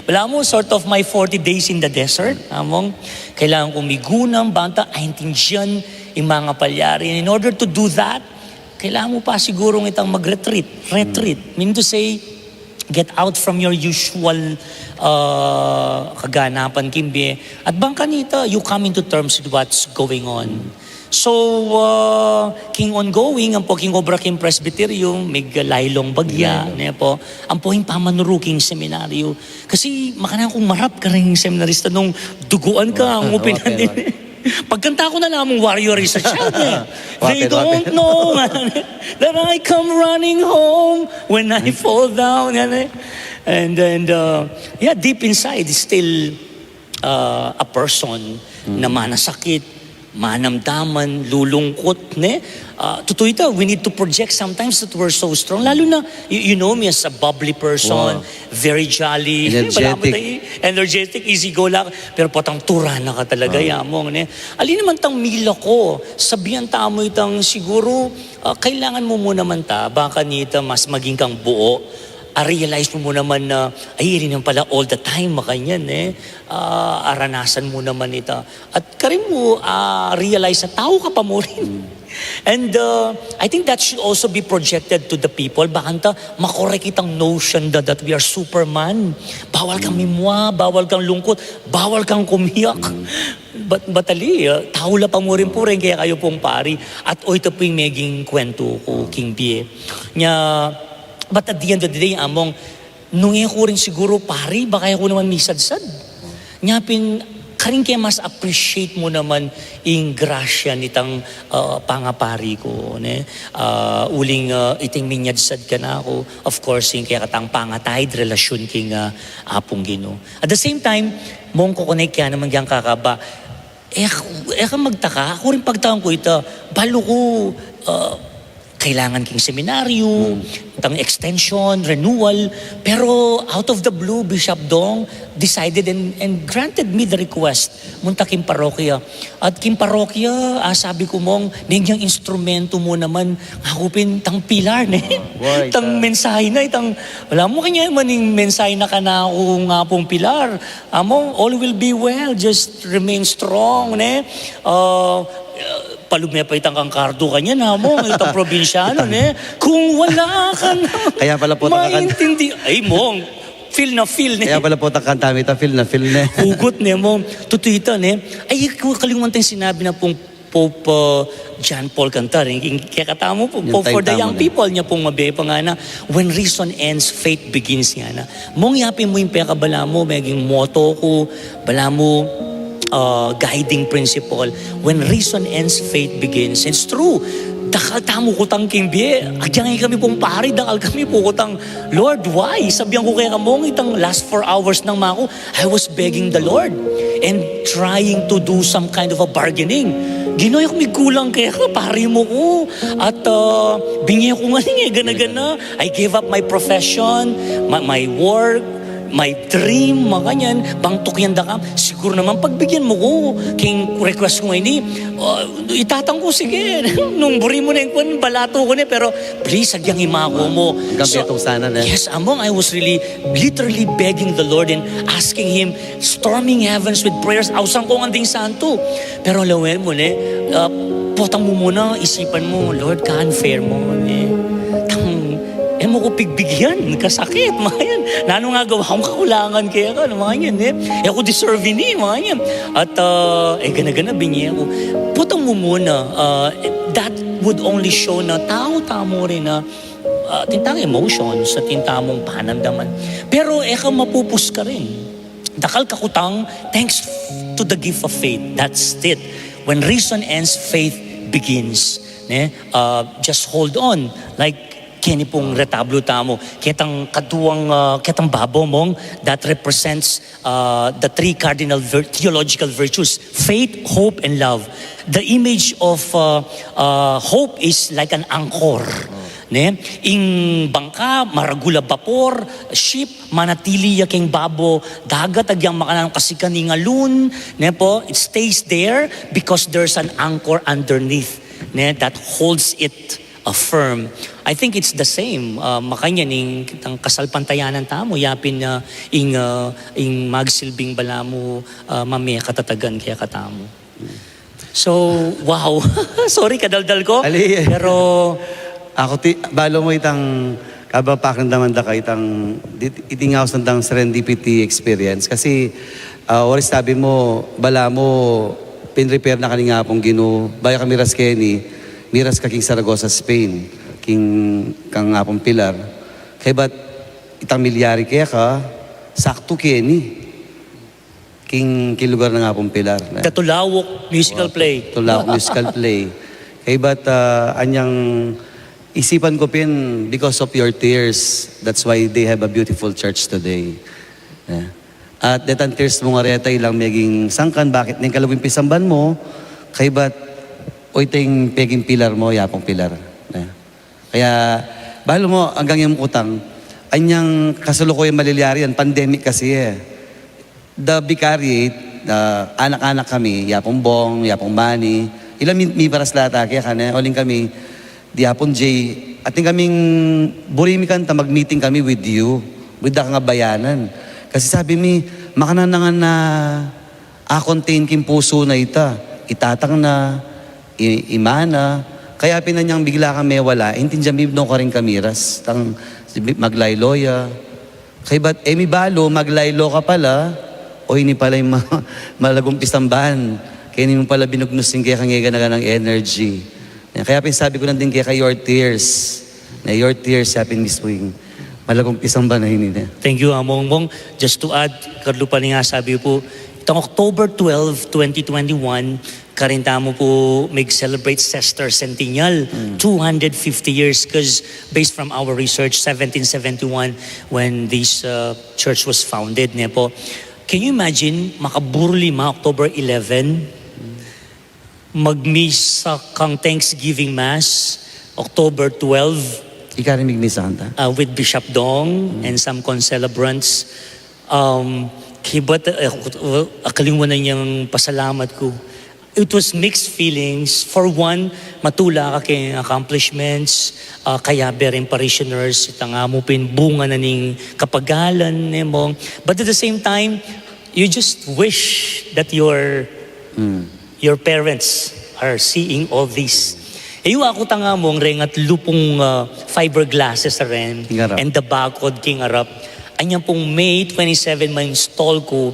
Wala mu, sort of my forty days in the desert. Among, kailangan ku migunam, banta, aintindian ing mga palyari. And in order to do that, kailangan mu pa sigurung itang mag-retreat. Retreat. Mean to say, get out from your usual, uh, kaganapan king bie. At bang kanita, you come into terms with what's going on. So, uh, king ongoing, ampo king obra king presbyterium, mig laylong bagya, ne po. Ampo ing pamanuru king seminaryo. Kasi makanakung marap karing seminarista nung duguan ka, ang upin din. Pagkanta ku na lamang, "Warrior is a child," eh. "They don't know that I come running home when I fall down," yan, eh. And, and, uh, yeah, deep inside, is still, uh, a person na manasakit, manamdaman, lulungkot, ne? Uh, tutu ita, we need to project sometimes that we're so strong. Lalo na, you, you know me as a bubbly person, very jolly. Energetic. Energetic, easy go lang. Pero potang turana ka talaga, yamong, ne? Ali naman tang mila ko, sabian tamu itang siguro, ah, kailangan mu mu naman ta, baka nita mas maging kang buo, a-realize mu mu naman na, ay, iri naman pala all the time, makanyan, eh. Ah, aranasan mu naman ita. At karin mu, ah, realize na tau ka pa mu rin. And, uh, I think that should also be projected to the people. Bakanta, makorek itang notion na that we are Superman. Bawal kang mimwa, bawal kang lungkot, bawal kang kumiyak. But, but ali, uh, tau la pa mu rin pu rin kaya kayu pung pari. At o ita pu ing meging kwentu ku king bie. Nya, but at the end of the day, among, nung e ku rin siguro pari, baka e ku naman misadsad. Nya pin, karin ke mas appreciate mu naman ing grasya nitang, ah, pangapari ku, ne? Ah, uling, ah, iting minyadsad kanaku, of course, ing kekatang pangatayud, relasyun king, ah, Apung Ginu. At the same time, mong kokonek ya naman yang kakaba, e, e ka magtaka, aku rin pagtakan ku ita, balu ku, ah, kailangan king seminaryo, tang extension, renewal. Pero out of the blue, Bishop Dong decided and, and granted me the request. Munta king parokya. At king parokya, ah, sabi ku, "Mong, neng yang instrumento mu naman, ngaku pin tang pilar, ne?" Tang mensahe na, itang, wala mu kanya man ing mensahe na kanaku nga pung pilar. Among, "All will be well, just remain strong, ne?" Ah, palub me pa itang kang kardo kanyan, among, itang probinsyano, ne? "Kung wala ka na maintindihan." Ay, mong, feel na feel, ne? Kaya pala potang kanta mi ita, feel na feel, ne? Hugot, ne, mong? Tutu ita, ne? Ay, ku-, kalinguan tang sinabi na pung Pope, uh, John Paul Cantar, ing, ing kekatamu pu, Pope for the young people, nya pung mabie pa ngana, "When reason ends, faith begins," ngana. Mong yapin mu ing pekabalamu, meging motto ku, balamu, uh, guiding principle. "When reason ends, faith begins." It's true. Dakal tamu kutang king bie. Agyang kami pung pari, dakal kami pu kutang, "Lord, why?" Sabian ku keka, "Mong, itang last four hours nang maku, I was begging the Lord and trying to do some kind of a bargaining. Ginu, e ku mikulang keka, pari mu ku. At, uh, binye ku ngana ning e gana-gana. I gave up my profession, my, my work, my dream, makanyan, bang tukyan da ka, siguru naman pagbigyan mu ku, king request ku ngeni, ah, itatang ku, sige, nung buri mu na ing kwan, balatu ku ne, pero please, agyang imaku mu. Hanggang So, betung sana, ne? Yes, Among, I was really, literally begging the Lord and asking Him, storming heavens with prayers, ausan ku ngan ding santo. Pero lawen mu, ne, ah, potang mu muna, isipan mu, Lord, ka-unfair mu, ne. Tang, e mu ku pigbigyan, kasakit, makanyan. Nanu nga gawa kung kakulangan kaya ka, makanyan, e. E ku deserve ini, makanyan. At, ah, e gana-gana, binye ku. Potang mu muna, ah, that would only show na tau tamu rin na, ah, atin tang emotions, atin tamung panamdaman. Pero e ka mapupus karin. Dakal ka kutang, thanks to the gift of faith. That's it. When reason ends, faith begins. Ne? Uh, just hold on. Like, keni pung retablo tamu. Ketang kaduang, uh, ketang babo, Mong, that represents, uh, the three cardinal vir-, theological virtues: faith, hope, and love. The image of, uh, uh, hope is like an anchor. Ne? Ing bangka, maragul a bapor, ship, manatili ya keng babo dagat, agyang makananu kasi kaning alon, ne po, it stays there because there's an anchor underneath, ne, that holds it, uh, firm. I think it's the same, uh, makanyan ing, ing kasalpantayanan tamu, yapin, uh, ing, uh, ing magsilbing balamu, uh, mamie katatagan kaya katamu. So, wow. Sorry, kadaldal ku. Ali. Pero aku ti, balu mu itang, kaba pakiramdaman da ka itang, di-, iti nga ausan dang serendipity experience. Kasi, ah, waris sabi mu, balamu, pinrepair na ka ning Apung Ginu, bayu ka miras keni, miras ka king Saragossa, Spain, king kang Apung Pilar. Kaybat itang milyari keka, saktu keni. King, king lugar nang Apung Pilar, ne? The Tulawok musical play. Tulawok musical play. Kaybat, ah, anyang isipan ku pin, because of your tears, that's why they have a beautiful church today. Ne? At detang tears mu nga reta, ilang meging sangkan, bakit ning kalagyu ing pisamban mu, kaybat, o itang peging pilar mu, Apung Pilar. Ne? Kaya, balu mu, anggang yang kutang, anyang kasalukuyan malilyari yan, pandemic kasi e. The vicariate, ah, anak-anak kami, Apung Bong, Apung Manny, ila mi-, miparas la ta kaya kane, uling kami, di Apung Jay, atin kaming buri mi kanta, mag-meeting kami with you, with the kangabayanan. Kasi sabi mi, makananu ngan a-contain king pusu na ita, itatang na, i-, ima na, kaya pin anyang bigla kang mewala, intindian mi no karin kamiras, tang maglaylo ya. Kaybat, e mi balu, maglaylo ka pala, o ini pala ing ma-, malagung pisamban. Keni mu pala binugnus ing kekang e gana-ganang energy. Kaya pin sabi ku nandin keka, your tears. Ne, your tears, ya pin mismu ing malagung pisamban a ini, ne. Thank you, Among. Mong, just to add, karlu pa ning asabi ku pu, itang October twelve, twenty twenty-one, karin tamu pu mig-celebrate sesquicentennial, two hundred fifty years, 'cause based from our research, seventeen seventy-one, when this, uh, church was founded, ne po. Can you imagine, makaburli ma October eleven, magmisa kang Thanksgiving Mass, October twelve, Ika rin migmisa kanta? Uh, with Bishop Dong and some concelebrants. Um, kaybat, uh, akalingwan na niyang pasalamat ku. It was mixed feelings. For one, matula ka keng accomplishments, uh, kayabe ring parishioners, itang amu pin bunga na ning kapagalan, ne, Mong. But at the same time, you just wish that your, your parents are seeing all this. E yu aku tang Among, reng atlu pung, uh, fiberglasses a ren, and the bakod king arap. Anyang pung May twenty-seven, ma-install ku,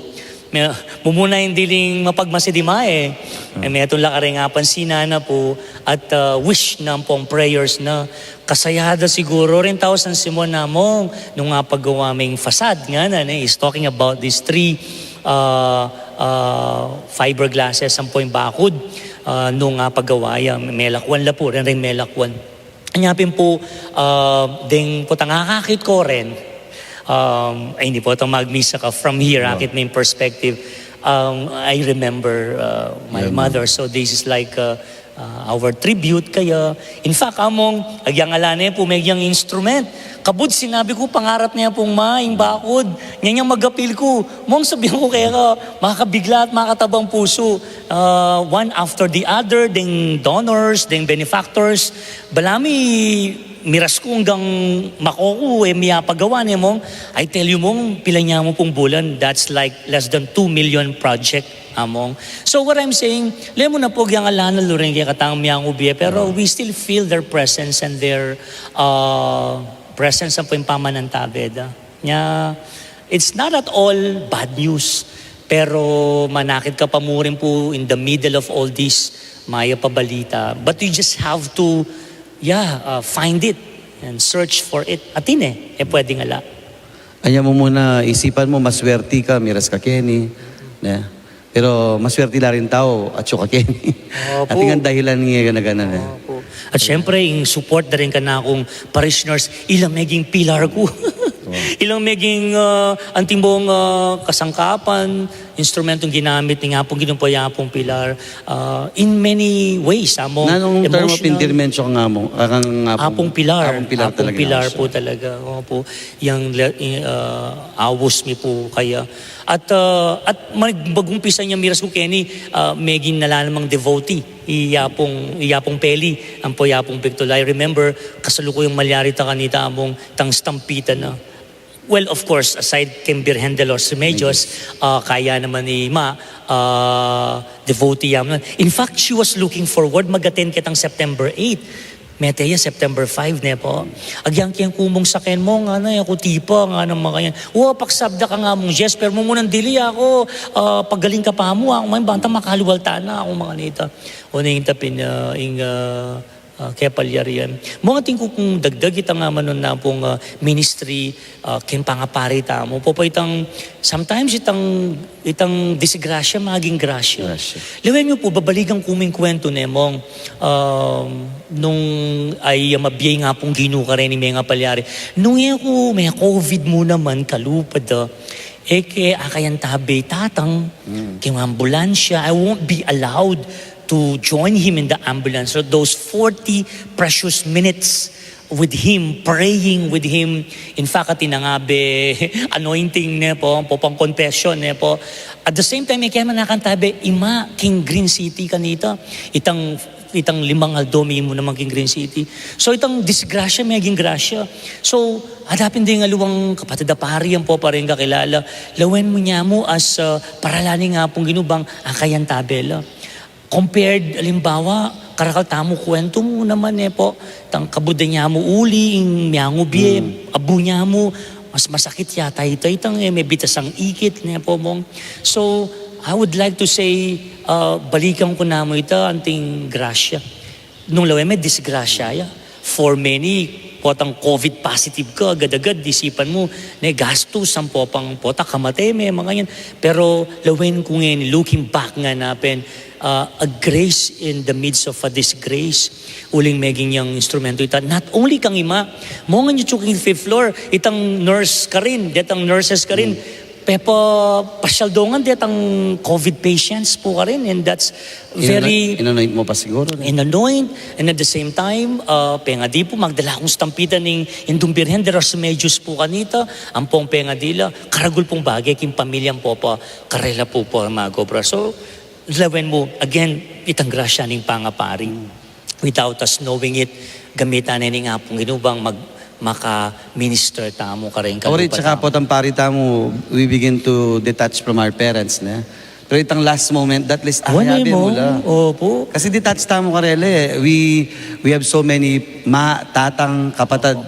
me-, mumuna ing diling mapagmasi dima e. E, metung la kareng apansinan na pu, at, uh, wish na ampong prayers na. Kasaya da siguru ring tau San Simon, Among, nung apagawa meng facade ngana, ne, is talking about these three, uh, uh, fiberglasses, ampong bakod, uh, nung apagawa ya, melakwan la pu, reng, reng melakwan. Anya pin pu, uh, deng potang akakit ku rin, um, ay, ini potang magmisa ka from here, akit me ing perspective. Um, I remember, uh, my mother, so this is like, uh, ah, our tribute kaya. In fact, among, agyang ala ne pu, megyang instrument. Kabud sinabi ku, pangarap ne pung maing bakud. Nya nyang magapil ku, mong sabihan ku keka, makabigla at makatabang pusu. Ah, one after the other, ding donors, ding benefactors. Balamu miras ku anggang mako ku, e, miyapagawa ne mong, I tell you mong, pila nya mu pung bulan, that's like less than two million project, among. So what I'm saying, lemu na pu agyang ala na lu rin kekatang miyangubie, pero we still feel their presence and their, uh, presence ampo ing pamanantabe da. Nya, it's not at all bad news. Pero manakit ka pa mu rin pu in the middle of all this, mayap a balita. But you just have to, yeah, uh, find it and search for it. Atin e, e pwedeng ala. Anya mu muna, isipan mu, maswerti ka, miras ka keni, ne? Pero maswerti la ring tau, atyu ka keni. Opo. Atin ngan dahilan nge gana-gana, ne? Opo. At syempre, ing support da rin kanakung parishioners, ila meging pilar ku. Ila meging, ah, antimong, ah, kasangkapan, instrumentong ginamit ning Apung Ginu ampo i Apung Pilar, ah, in many ways, among emotional. Nanung term of endearment siya kang Apung, ah, kang Apung, Apung Pilar. Apung Pilar Apung talaga Pilar siya. Pu talaga. Opo. Yang le-, i-, ah, awus mi pu kaya. At, ah, at mag-, mag-umpisa nya miras ku keni, ah, meging ala namang devotee i Apung, i Apung Peli, ampo i Apung Victor. I remember, kasalukuyang malyari ta kanita, among tang stampita na. Well, of course, aside keng Birhen de los Remedios, ah, kaya naman i Ma, ah, devotee ya mu. In fact, she was looking forward mag-attend ketang September eight. Mete ya September five, ne pu. Agyang keng kumung saken mu, ngana, e ku tipa, ngana, makanyan. Wa, paksabda ka nga mung, yes, pero mu munang dili aku, ah, pagaling ka pa mu, aku, may banta makaluwal ta na, aku, makanita. O, neng tapin, ah, ing, ah, ah, kepalyarian. Mu nga atin kung dagdag itang, ah, manun na pung, ah, ministry, ah, keng pangapari tamu. Popo itang, sometimes itang, itang disgrasya maging grasya. Grasya. Lawen yu pu, babalikan ku mu ing kwentu ne mung, um, nung ay, ah, mabie ing Apung Ginu kareni mengapalyari. Nung e ku, me-COVID mu naman, kalupad, ah, e ke akayantabe i tatang, keng ambulansya, I won't be allowed to join him in the ambulance. So those forty precious minutes with him, praying with him. In fact, atin a nga be anointing ne pu, pu pang confession ne pu. At the same time, e ke man akantabe i Ma keng Green City kanita. Itang, itang limang aldo mi mu naman keng Green City. So itang disgrasya meging grasya. So, adapin deng aliwang kapatad a pari ampo pa rin kakilala. Lawen mu nya mu as, ah, paralan ning Apung Ginu bang akayantabe la. Compared, alimbawa, karakal tamu kwentu mu naman, ne pu, tang kabud da nya mu uli, ing miangubie, abu nya mu, mas masakit yata ita, itang, e, mebitas ang ikit, ne pu, mung. So, I would like to say, ah, balikan ku namu ita, anting grasya. Nung lawen me disgrasya ya. For many, potang COVID positive ka, agad-agad, isipan mu, ne, gastus, ampo pang, pota, kamate me, makanyan. Pero, lawen ku ngeni, looking back ngana pin, ah, a grace in the midst of a disgrace. Uling meging yang instrumento ita, not only kang ima, mu ngan yu, keng fifth floor, itang nurse karin, detang nurses karin, pepapasyal dongan detang COVID patients pu karin, and that's very in-anoint mu pa siguru, ne? In-anoint, and at the same time, ah, pengadi pu, magdala kung stampita ning Indung Birhen de los Remedios pu kanita, ampong pengadi la, karagul pung bage king pamilya ampo pa, karela pu pu magobra. So, lawen mu, again, itang grasya ning pangapari. Without us knowing it, gamitan ne ning Apung Ginu bang mag-, maka-minister tamu kareng kalupa tamu. Ori, tsaka potang pari tamu, we begin to detach from our parents, ne? Pero itang last moment, at least, ah, kayabe mu la. Opo. Kasi detach tamu karela, e. We, we have so many ma, tatang, kapatad.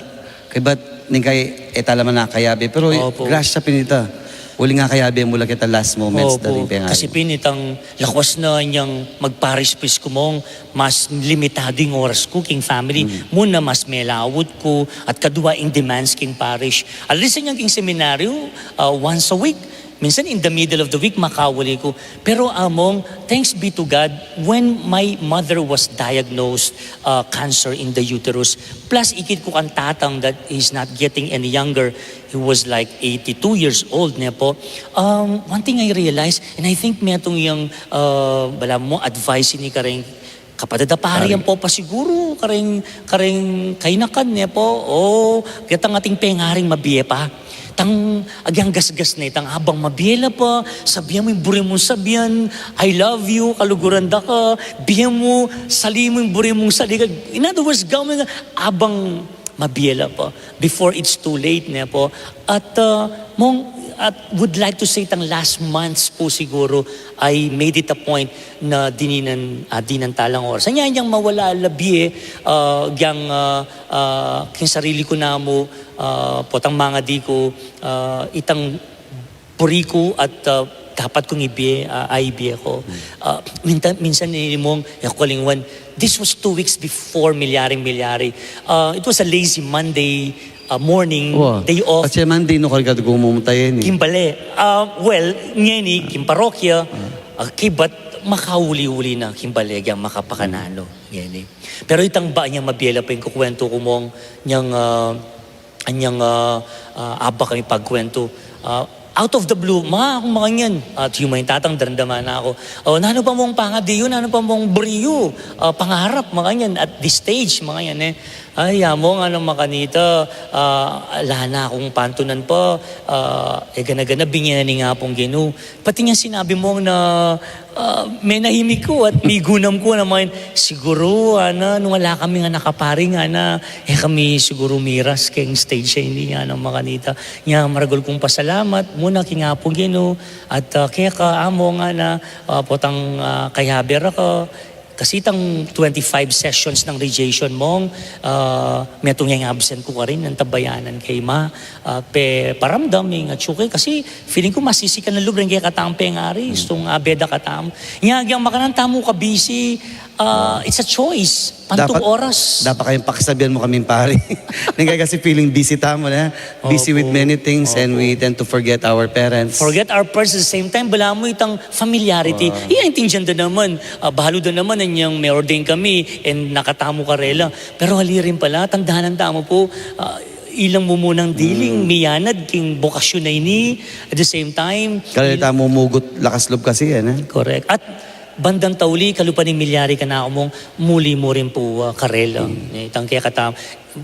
Kaybat ning kai, e tala man akayabe. Pero grasya pin ita. Uling akayabe mu la ketang last moments da ring pengari. Kasi pin itang lakwas na nyang magparish priest ku mung, mas limitado ing oras ku king family. Mu na mas melaut ku, at kadua ing demands king parish. At least nyang king seminaryo, ah, once a week. Minsan in the middle of the week, makauli ku. Pero among, thanks be to God, when my mother was diagnosed, ah, cancer in the uterus, plus ikit ku kang tatang that he's not getting any younger, he was like eighty-two years old, ne pu. Um, one thing I realized, and I think metung yang, ah, balamu advice ini kareng Kapatad a pari, ampo pa siguru kareng, kareng kainakan ne po. O, ketang ating pengaring mabie pa. Tang agyang gasgas ne, tang abang mabie la pa, sabian mu ing buri mung sabian, "I love you, kaluguran da ka," bie mu, sali mu ing buri mung sali ka. In other words, gawin abang mabie la pa, before it's too late, ne po. At, ah, mong, at would like to say, tang last months po siguro, I made it a point na dininan, ah, dinan talang oras. Anya, anyang mawala labie, ah, gyang, ah, ah, king sarili ku namu, ah, potang mangadi ku, ah, itang buri ku at, ah, dapat kung ibie, ah, aibie ku. Ah, minta-, minsan ini mong, e ku kalingwan, this was two weeks before milyaring milyari. Ah, it was a lazy Monday, ah, morning, day off. At siya Monday, no, karga gumumutay ini. King bale. Ah, well, ngeni, king parokya, ah, kibat, makauli-uli na, king bale, gyang makapakananu, ngeni. Pero itang ba nyang mabie la pa ing kukuwentu ku mong, nyang, ah, anyang, ah, ah, aba kami pagkuwentu. Ah, out of the blue, ma, akung makanyan. At yu, makanyan, tatang, daramdaman na ku. O, nanu pa mong pangadi yu, nanu pa mong buri yu, ah, pangarap, makanyan, at this stage, makanyan, e. Ay, among, ano, makanita, ah, ala na kung pantunan pa, ah, e gana-gana, binye na ning Apung Ginu. Pati nya sinabi mong na, ah, menahimik ku at migunam ku naman, siguru, ana, nung ala kaming anak a pari, ngana, e kami siguru miras keng stage a ini, ana, makanita. Nya maragul kung pasalamat muna king Apung Ginu, at, ah, keka, among, ana, ah, potang, ah, kayabe ra ka, kasi itang twenty-five sessions nang radiation mong, ah, metung yang absent ku karin, antabayanan kay ma, ah, peparamdam ing atsu ke, kasi feeling ku masisikan a lub reng kekatang pengari, istung abe da katamu. Nya, agyang makanyan tamu kabisi, ah, it's a choice. Pantung oras. Dapat kayang pakisabian mu kaming pari. Neng kaya kasi feeling busy tamu, ne? Busy with many things and we tend to forget our parents. Forget our parents at the same time, balamu itang familiarity. Iya, intindian da naman. Ah, balu da naman anyang me-ordain kami and nakatamu karela. Pero ali rin pala, tandanan tamu pu, ah, ilang mumunang diling, miyanad king bokasyun a ini, at the same time, karela tamu mugut lakas lub kasi, e, ne? Correct. At bandang tauli, kalupa ning milyari kanaku mong muli mu rin pu, ah, karela. E, itang kekatamu,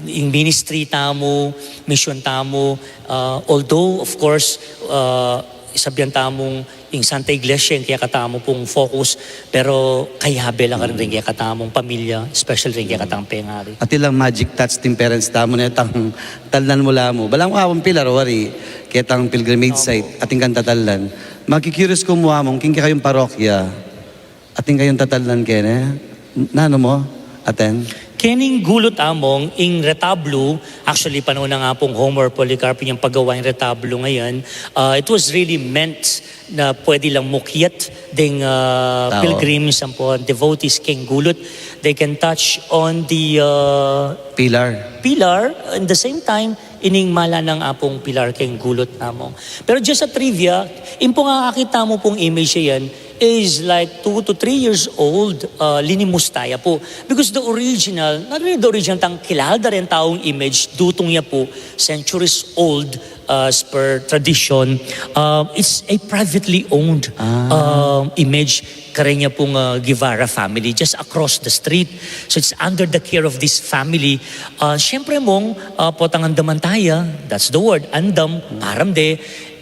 ing ministry tamu, misyon tamu, ah, although, of course, ah, sabian tamung ing Santa Iglesia ing kekatamu pung focus, pero kayabe la karin ring kekatamung pamilya, especially ring kekatang pengari. At ilang magic touch ding parents tamu, ne, tang talnan mu la mu. Balamu Apung Pilar, wari, ketang pilgrimage site, atin kang tatalnan. Maki-curious ku mu, among, king kekayung parokya, atin kayung tatalnan kene? Nanu mu, atin? Kening gulut, among, ing retablo, actually, panaun nang Apung Homer Policarpo yang pagawa ing retablo ngeni, ah, it was really meant na pwede lang mukyat ding, ah, pilgrims, ampo devotees keng gulut. They can touch on the, ah, pillar. Pillar, and the same time, ining mala nang Apung Pilar keng gulut, among. Pero just a trivia, ing pung akakit tamu pung image a yan is like two to three years old, ah, linimus taya pu. Because the original, not really the original, tang kilala da ring taung image, dutung ya pu, centuries old, ah, as per tradition, ah, it's a privately owned, ah, image. Kareng ya pung, ah, Guevara family, just across the street. So it's under the care of this family. Ah, siyempre mong, ah, potang andaman taya, that's the word, andam, param de,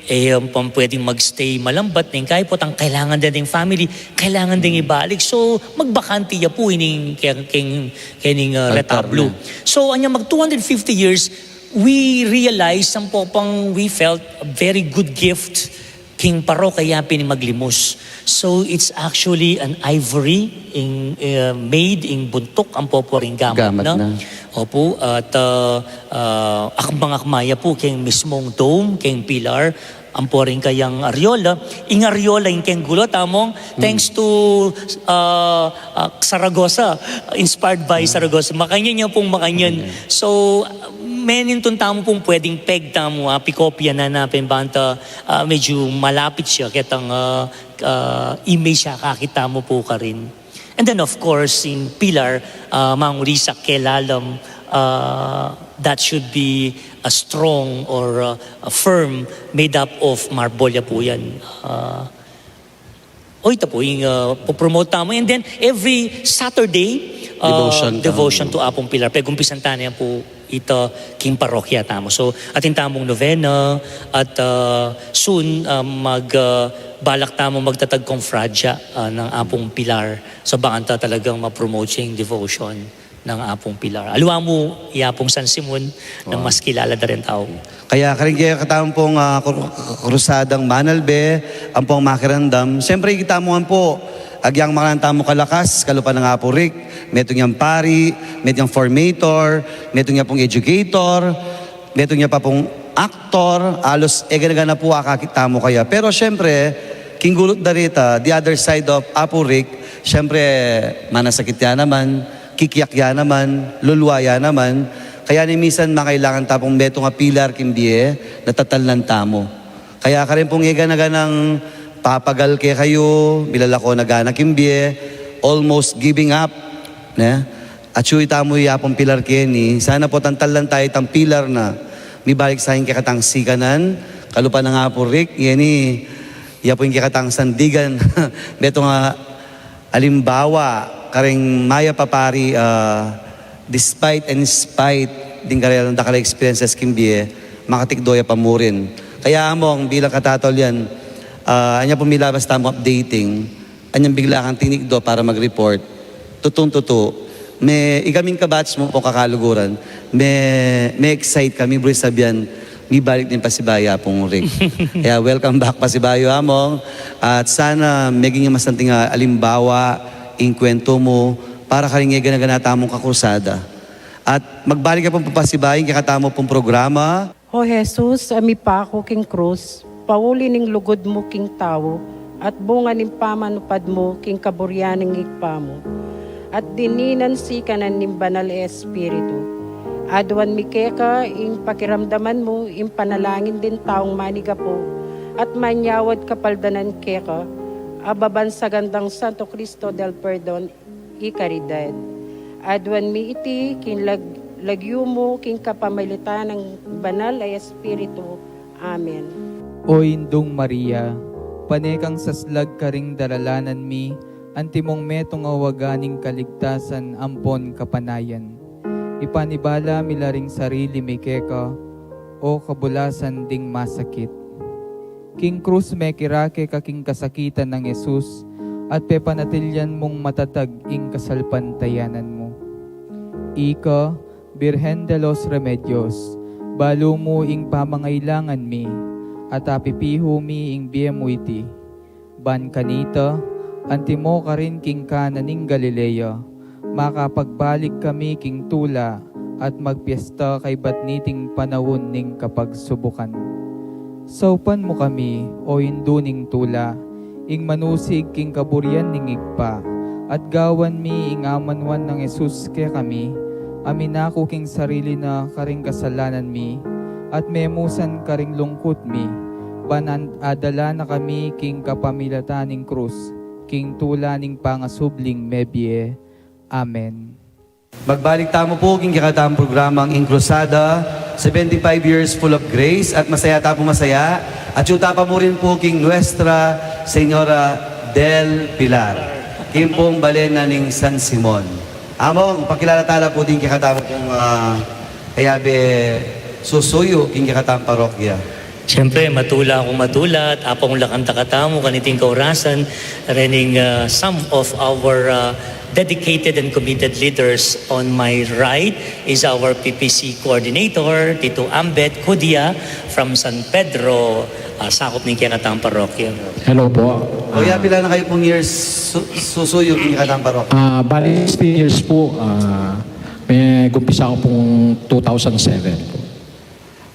e, um, pang pwedeng magstay malambat, neng kaya potang kailangan de ning family, kailangan ding ibalik. So, magbakante ya pu ining ke-, keng, kening, ah, retablo. So, anya mag two hundred fifty years, we realized, ampo pang we felt a very good gift king parokya pin ing maglimus. So, it's actually an ivory ing, eh, made ing buntuk, ampo pu ring gamat na. Opu, at, ah, ah, akmang-akma ya pu keng mismung dome, keng pilar, ampo ring kayang ariola. Ing ariola ing keng gulut, among, thanks to, ah, ah, Saragossa, inspired by Saragossa. Makanyan ya pung makanyan. So, menintun tamu pung pwedeng peg tamu, ah, pikopya na na pin banta, ah, medyo malapit siya ketang, ah, ah, image a akakit tamu pu karin. And then, of course, in pilar, ah, manguri sa kelalam, ah, that should be a strong or, ah, a firm made up of marble ya pu yan. Ah, O, ita pu ing, ah, popromote tamu. And then, every Saturday, ah, Devotion tamu. Devotion to Apung Pilar. Pegumpisan ta na yan pu ita king parokya tamu. So, atin tamung novena at, ah, soon, ah, mag, ah, balak tamu magtatag kong fradya, ah, nang Apung Pilar. So, abangan ta talagang ma-promote ya ing devotion nang Apung Pilar. Aliwa mu ya pung San Simon nang mas kilala da ring tau. Kaya karing kekatamu pung, ah, kru-, krusadang banal be, ampong makiramdam. Siyempre, kita mu ngan pu, agyang makananu tamung kalakas, kalupa nang Apu Rick, metung yang pari, metung yang formator, metung ya pung educator, metung ya pa pung aktor, alos e gana-gana pu akakit tamu kaya. Pero siyempre, king gulut da rita, the other side of Apu Rick, siyempre, manasakit ya naman, kikiak ya naman, lulwa ya naman. Kaya ni minsan makailangan ta pung metung a pilar king bie na tatalnan tamu. Kaya karin pung e gana-ganang papagal kekayu, milalako na gana king bie, almost giving up, ne? Atyu itamu ya pung pilar keni, sana pu tantalnan ta itang pilar na mibalik sa ing kekatang sikanan, kalupa nang Apu Rick, ngeni, ya pu ing kekatang sandigan, metung a alimbawa, karing mayap a pari, ah, despite and in spite ding karelang dakal a experiences king bie, makatikdo ya pa murin. Kaya among bilang katataulian, ah, anya pu milabas tamung updating, anyang bigla kang tinikdo para mag-report. Tutung-tutu. Me, ikaming kabatch mu pung kakaluguran, me, me-excite kami, buri sabian, mibalik ne ing pasibayu, Apung Rick. Kaya welcome back, pasibayu, among. At sana meging masanting a alimbawa ing kwentu mu para karing e gana-gana tamung kakrusada. At magbalik ya pung papasibayu ing kekatamu pung programa. O Jesus, a mipaku king krus, pauli ning lugud mu king tau, at bunga ning pamanupad mu king kaburian ning Ibpa mu, at dininan sikanan ning Banal a Espiritu. Aduan mi keka ing pakiramdaman mu ing panalangin ding taung manigapu at manyawad kapaldanan keka, a babansagan dang Santo Cristo del Perdon y Caridad. Aduan mi iti king lag-, lagyu mu king kapamilatan nang Banal a Espiritu. Amen. O Indung Maria, pane kang saslag karing daralanan mi, antimong metung a waga ning kaligtasan ampon kapanayan. Ipanibala mi la ring sarili mi keka, o kabulasan ding masakit. King krus mekirake ka king kasakitan nang Jesus, at pepanatilyan mung matatag ing kasalpantayanan mu. Ika, Birhen de los Remedios, balu mu ing pamangailangan mi, at apipihu mi ing bie mu iti. Ban kanita, antimo karin king Cana ning Galilea, makapagbalik kami king tula at magpiesta kaybat niting panaun ning kapagsubukan. Saupan mu kami, o Indu ning tula, ing manusig king kaburian ning Ibpa, at gawan mi ing amanuan nang Jesus kekami, a minaku king sarili na karing kasalanan mi, at memusan karing lungkut mi, ban an-, adala na kami king kapamilatan ning krus, king tula ning pangasubling mebie. Amen. Magbalik tamu pu king kekatamung programang Ing Krusada, seventy-five years full of grace, at masaya ta pu masaya, at atyu ta pa mu rin pu king Nuestra Señora del Pilar, king pung bale na ning San Simon. Among, pakilala tala pu ding kekatamu pung, ah, kayabe susuyu king kekatamung parokya. Siyempre, matula kung matula, at apung lakanta katamu, kaniting kaurasan, rening, ah, some of our, ah, dedicated and committed leaders. On my right is our P P C coordinator, Tito Ambet Cudia, from San Pedro, ah, sakup ning kekatamung parokya. Hello po. O, ya, ah, pila na kayu pung years su-, susuyu king kekatamung parokya? Ah, bali, sixteen years po. Ah, megumpisa ku pung two thousand seven po.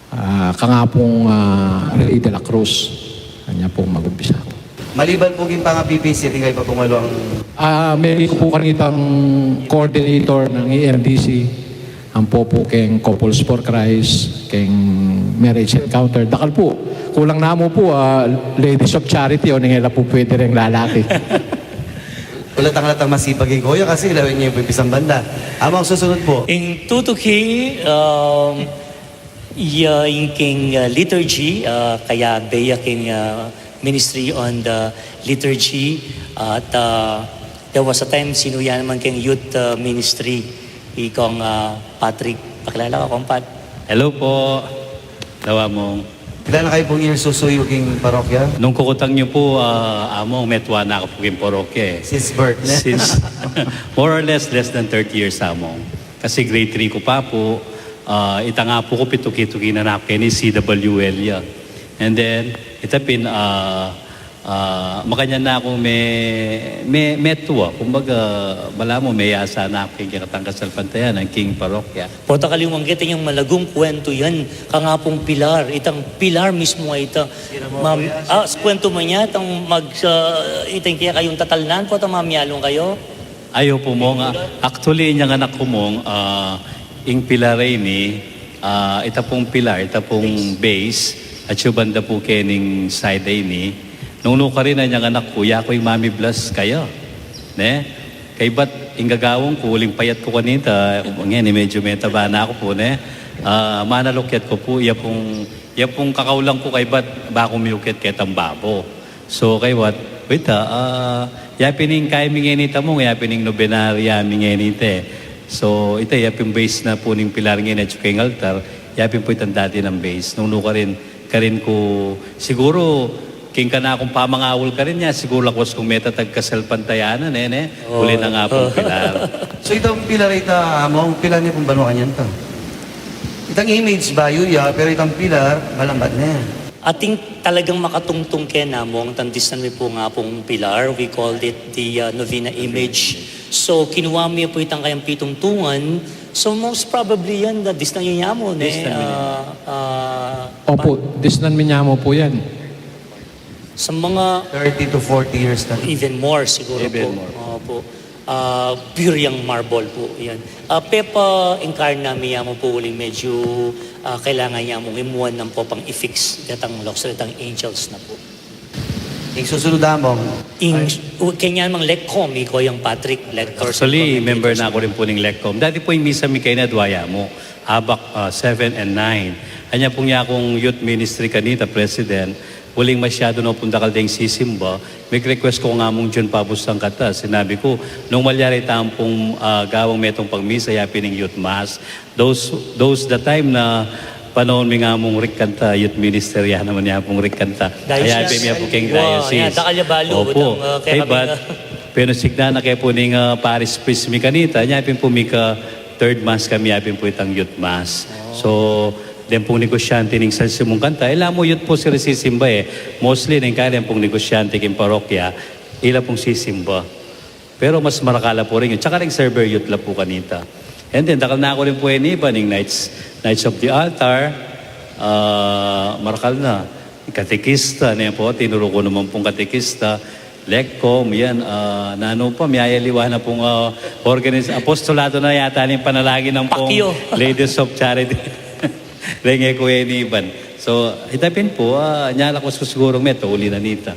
Ah, kang Apung, ah, Rey de la Cruz. Kanya pung magumpisa ku. Maliban pu king panga-P P C, atin kayu pa pung aluang... Ah, metung ku pu kanitang coordinator ning E M D C, ampo pu keng Couples for Christ, keng Marriage Encounter. Dakal pu. Kulang na mu pu, ah, Ladies of Charity, o, nung e la pu pwede reng lalaki. Wala tang, wala tang masipag ing kuya kasi lawen niya pu ing pisang banda. Among susunod pu. Ing tutuki, um, Ya, ing king, ah, liturgy, ah, kaya beya king, ah, ministry on the liturgy, at, ah, there was a time sinuya naman king youth, ah, ministry, i Kong, ah, Patrick. Pakilala ka, Kong Pat. Hello po. Hello, Among. Kilala kayu pung years susuyu king parokya? Nung kukutang niyo po, ah, Among, metua na ku po king parokya, eh. Since birth, ne? Since, more or less, less than thirty years, Among. Kasi grade three ku pa po, ah, ita nga po ku pituki-tuki na na ku keni C W L ya. And then, ita pin, ah, ah, makanyan na ku me-, me-, metua. Kumbaga, balamu, meyasa na ku king kekatang kasalpantayanan, king parokya. Pota kaliwang keta yang malagung kuwentu yan, kang Apung Pilar, itang Pilar mismu a ita. Mam-, ah, kuwentu man ya, itang mag-, ah, itang kaya kayung tatalnan, pota mamialung kayu. Ay, opu, Mong. Ah, actually, inyang anak ku, Mong, ah, ing Pilar a ini, ah, ita pung Pilar, ita pung base, at yu banda pu kening side a ini. Nung nukarin, inyang anak ku, yaku ing mamiblas kaya, ne? Kaybat ing gagawang ku, uling payat ku kanita, ngeni medyu metaba na ku pu, ne? Ah, manalukyat ku pu, ya pung, ya pung kakaulan ku kaybat baku miukyat ketang babo. So, kaybat, ita, ah, ya pin ing kaya mi ngeni, Among, ya pin ing nobenarya mi ngeni, te. So, ita, ya pin base na pu ning Pilar ngeni, at saka ing altar, ya pin pu itang dati nang base. Nung nukarin, karin ku, siguru, king kanakung pamangaul karin ya, siguru lakwas kung metatag kasalpantayanan, ne, ne? Oo. Uli na nga pung Pilar. So, itang Pilar ita, Among, Pilar ne pung banua kanyan ta. Itang image bayu ya, pero itang Pilar, malambat ne. Atin talagang makatungtung keni, Among, itang disnan mi pu nga pung Pilar. We called it the, uh, novena image. So, kinuwa mi pu itang kayang pitungtungan. So, most probably yan, the disnan yu ya mu, ne? Disnan mi. Ah, ah, opu, disnan mi ya mu pu yan. Sa mga thirty to forty years na. Even more, siguro pu. Even more. Opu. Ah, pure yang marble pu yan. Ah, pepa-incarna mi ya mu pu, uling medyu, ah, kailangan ya mung imuan nang pu pang i-fix detang loks, detang angels na pu. Ing susunod, Among? Ing, ay, u-, keni namang LECCOM, i Koyang Patrick, lector. Actually, member na ku rin pu ning LECCOM. Dati pu ing misa mi keni, adwa ya mu, abak, ah, seven and nine. Anya pung yakung youth ministry kanita, president, uling masyadu na pung dakal deng sisimba, mig-request ku kang Among Jun pabustan kata. Sinabi ku, nung malyari tampung, ah, gawang metung pang misa, ya pin ing youth mass. Those, those the time na panaun mi nga mung rik kanta, youth minister ya naman ya pung rik kanta. Diocese. Kaya pin mi ya pu keng diocese. Wow, yan, dakal ya balu, opu. Utang, ah, kaya kami penusik na na kaya pu ning, ah, parish priest mi kanita, ya pin pu mika third mass kami, ya pin pu itang youth mass. Oh. So, den pung negosyante ning San Simon kanta, ila mu youth pu sila sisimba, eh. Mostly, neng kaya den pung negosyante king parokya, ila pung sisimba. Pero mas marakal la pu rin yun. Tsaka ring server youth la pu kanita. And then, dakal na ku rin pu eni iba, ning Knights, Knights of the Altar, ah, marakal na. Katekista, ne pu, tinuru ku naman pung katekista, LECCOM, yan, ah, nanu pa, miyayaliwa na pung, ah, organiz-, apostolado na yata ning panalangin nang pung Ladies of Charity. Renge ku eni iban. So, ita pin pu, ah, nyalakwas ku sigurung metung uli na nita.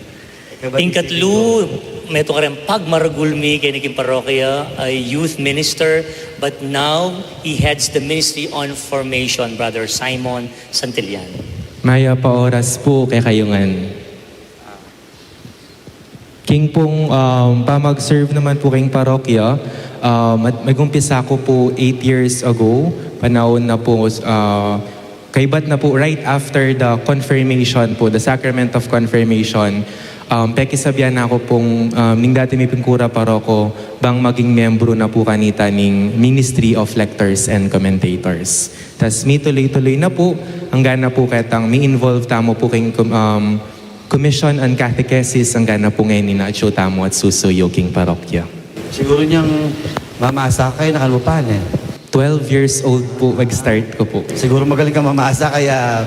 Ing katlu, metung karin pagmaragul mi keni king parokya, a youth minister, but now he heads the ministry on formation, Brother Simon Santillan. Mayap a oras pu kekayu ngan. King pung, um, pamag-serve naman pu king parokya, um, at mag-umpisa ku pu eight years ago, panaun na pu, ah, kaybat na pu, right after the confirmation pu, the sacrament of confirmation, um, pekisabyan na ku pung, um, ning dati mi pung kura paroko, bang maging miyembru na pu kanita ning Ministry of Lectors and Commentators. Tas mituloy-tuloy na pu, anggang na pu ketang mi-involve tamu pu king, um, Commission on Catechesis, anggang na pu ngeni na atyu tamu at susuyu king parokya. Siguru nyang mamasa ka, kaynak ka pa, ne? Twelve years old pu, mag-start ku pu. Siguru magaling ka mamasa, kaya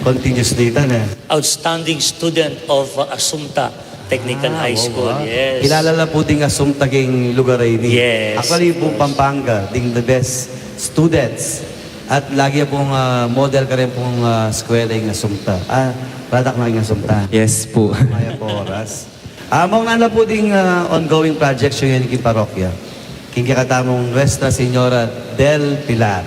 continuous dita, ne? Outstanding student of, uh, Assumpta Technical High School, ah, oo, ah. Yes. Kilala la pu ding Assumpta king lugar a ini. Yes. Actually, buong Pampanga, ding the best students. At lagi pung, ah, model karin pung, ah, eskwela ing Assumpta. Ah, product na ing Assumpta. Yes pu. Mayap a oras. Among, nanu la pu ding, ah, ongoing projects yu ngeni king parokya? King kekatamung Nuestra Señora del Pilar.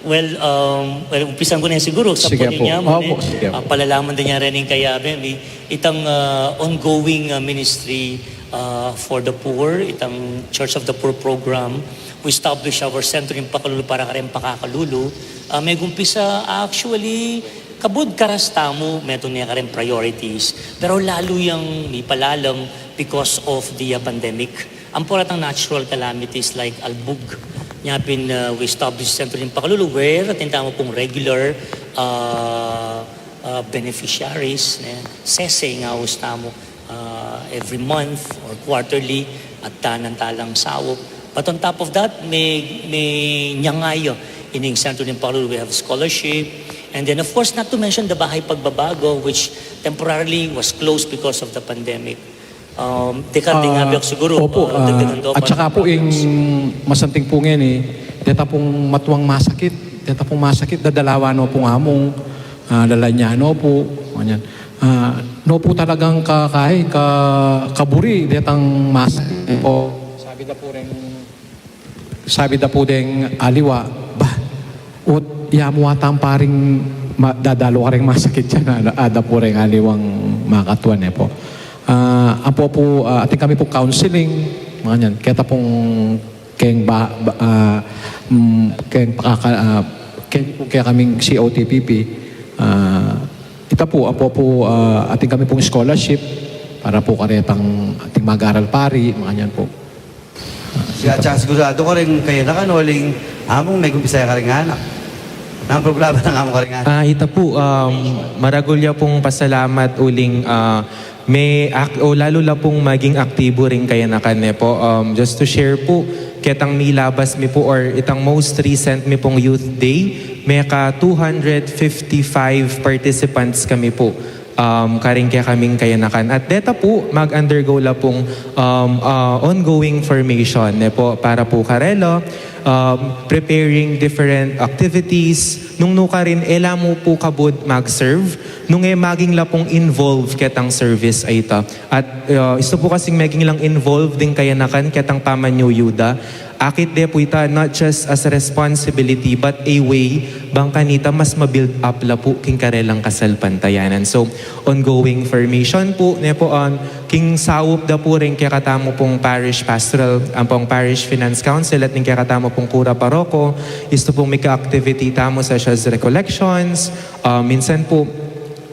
Well, um, well, umpisan ku na siguro sa Sige po. Niya, Opo, sige po. Ah, palalaman din niya rin yung kaya, Bemi. Itang ah, ongoing ah, ministry ah, for the poor, itang Church of the Poor program, we establish our Centro ning Pakalulu para karing pakakalulu. Ah, megumpisa, actually, kabud karas tamu, metung ne karing priorities. Pero lalu yang mipalalam because of the ah, pandemic. Ampo retang natural calamities like albug. Nya pin ah, we establish Centro ning Pakalulu where atin tamu pung regular ah, ah, beneficiaries, ne? Sese ing aus tamu ah, every month or quarterly, at tanan talang saup. But on top of that, may, may nyangayo ining Centro ning Pakalulu. We have scholarship. And then, of course, not to mention the Bahay Pagbabago, which temporarily was closed because of the pandemic. Um, dekar din Ah, nga biyak siguro, opo, ah, ah, dagdagan do at para saka sa po, ing masanting po ngayon eh, deta pong matuang masakit, deta pong masakit, dadalawa no pong among, ah, lalanya no po, ganyan. Ah, no po talagang ka, kae, ka, kaburi, detang masakit po. Sabi da po rin, sabi da po ding aliwa, bah, ut ya mu atang paring ma-, dadalo karing masakit yan, ada, ada po ring aliwang makatuan eh po. Ah, ampo po, ah, atin kami po counseling, mga yan. Keta pong keng ba, ba, ah, mm, keng pakaka, ah, keng, keng kaming C O T P P, ah, ita po, ampo po, ah, atin kami pong scholarship para po karetang ating mag-aral pari, mga yan po. Siya, tsaka sigurado ko rin kayo na kanuling among may kumpisaya ka rin anak. Nang programa ng among ka rin anak. Ah, ita po, um, maragul ya pong pasalamat uling, ah, may ak-, o lalo la pong maging aktibo rin kayanakan ne po. Um, just to share po, ketang milabas mi po or itang most recent mi pong Youth Day, may ka two hundred fifty-five participants kami po. Um, karing kekaming kayanakan. At deta po, mag-undergo la pong, um, ah, ongoing formation, ne po, para po karela, um, preparing different activities, nung nukarin, e la mu po kabud mag-serve, nung e maging la pong involve ketang service a ita. At, ah, isto po kasing maging lang involve ding kayanakan ketang pamanyuyuda, akit de po ita not just as a responsibility but a way bang kanita mas ma-build up la po king karelang kasalpantayanan. So, ongoing formation po, ne po, um, king saup da po rin kekatamu pong parish pastoral, ampong parish finance council at ning kekatamu pong kura paroko, isto pong mika-activity tamu such as recollections, uh, minsan po,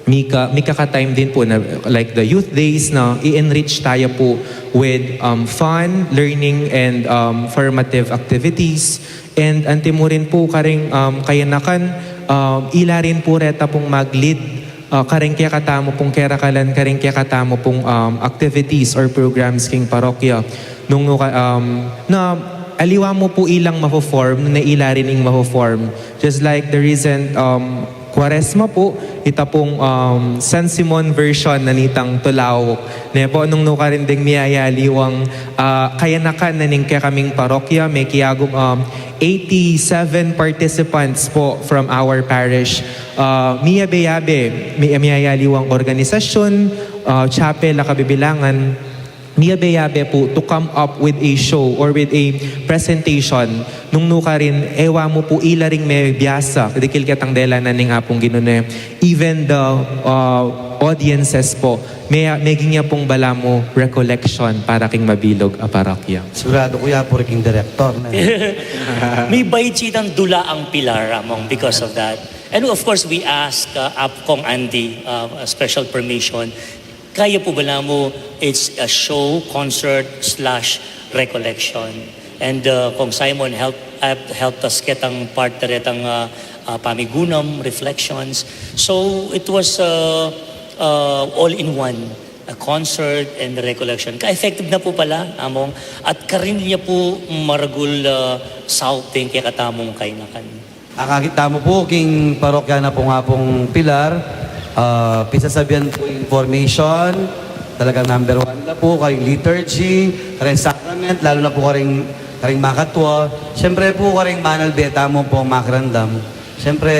mika, mikaka-time din po na, like the youth days, na i-enrich tayo po with, um, fun, learning, and, um, formative activities. And anti mo rin po karing, um, kayanakan, um, ila rin po reta pong mag-lead, uh, karing kekatamu pong kerakalan, karing kekatamu pong, um, activities or programs king parokya. Nung, nung ka-, um, na aliwa mo po ilang mafo-form, na ila rin ing mafo-form. Just like the recent, um, Kwaresma po, ita pong, um, San Simon version na nitang Tulaw. Ne po, nung nukarin ding miyayaliwang, ah, kayanakan na ning kekaming parokya, may kiyagum, um, eighty-seven participants po from our parish. Ah, miyabe-yabe, mi-, miyayaliwang organisasyon, ah, chapel, a kabibilangan. Miyabe-yabe po to come up with a show or with a presentation. Nung nukarin, ewa mo po ila ring mebiasa, dikil ketang dela na ning Apung Ginu ne, even the, uh, audiences po, may, meging ya pong balamu recollection para king mabilug a parokya. Sigurado ko ya po rin king director na. May bayit itang dula ang pilar, Among, because of that. And of course, we ask, uh, Ap-, Kong Andy, uh, a special permission. Kaya po balamu, it's a show, concert, slash recollection. And, uh, Kong Simon help, help, helped us ketang part na retang, uh, uh, pamigunam, reflections. So, it was, uh, uh, all in one, a concert and recollection. Ka-effective na po pala, Among, at karin ya po maragul, uh, saup ding kekatamung kayanakan. Akakit tamu po, king parokya na po nga pong Pilar, ah, pisasabian po ing formation, talagang number one na po, karing liturgy, karing sacrament, lalo na po karing, karing makatwa. Siyempre po, karing manalbe tamu pong makiramdam. Siyempre,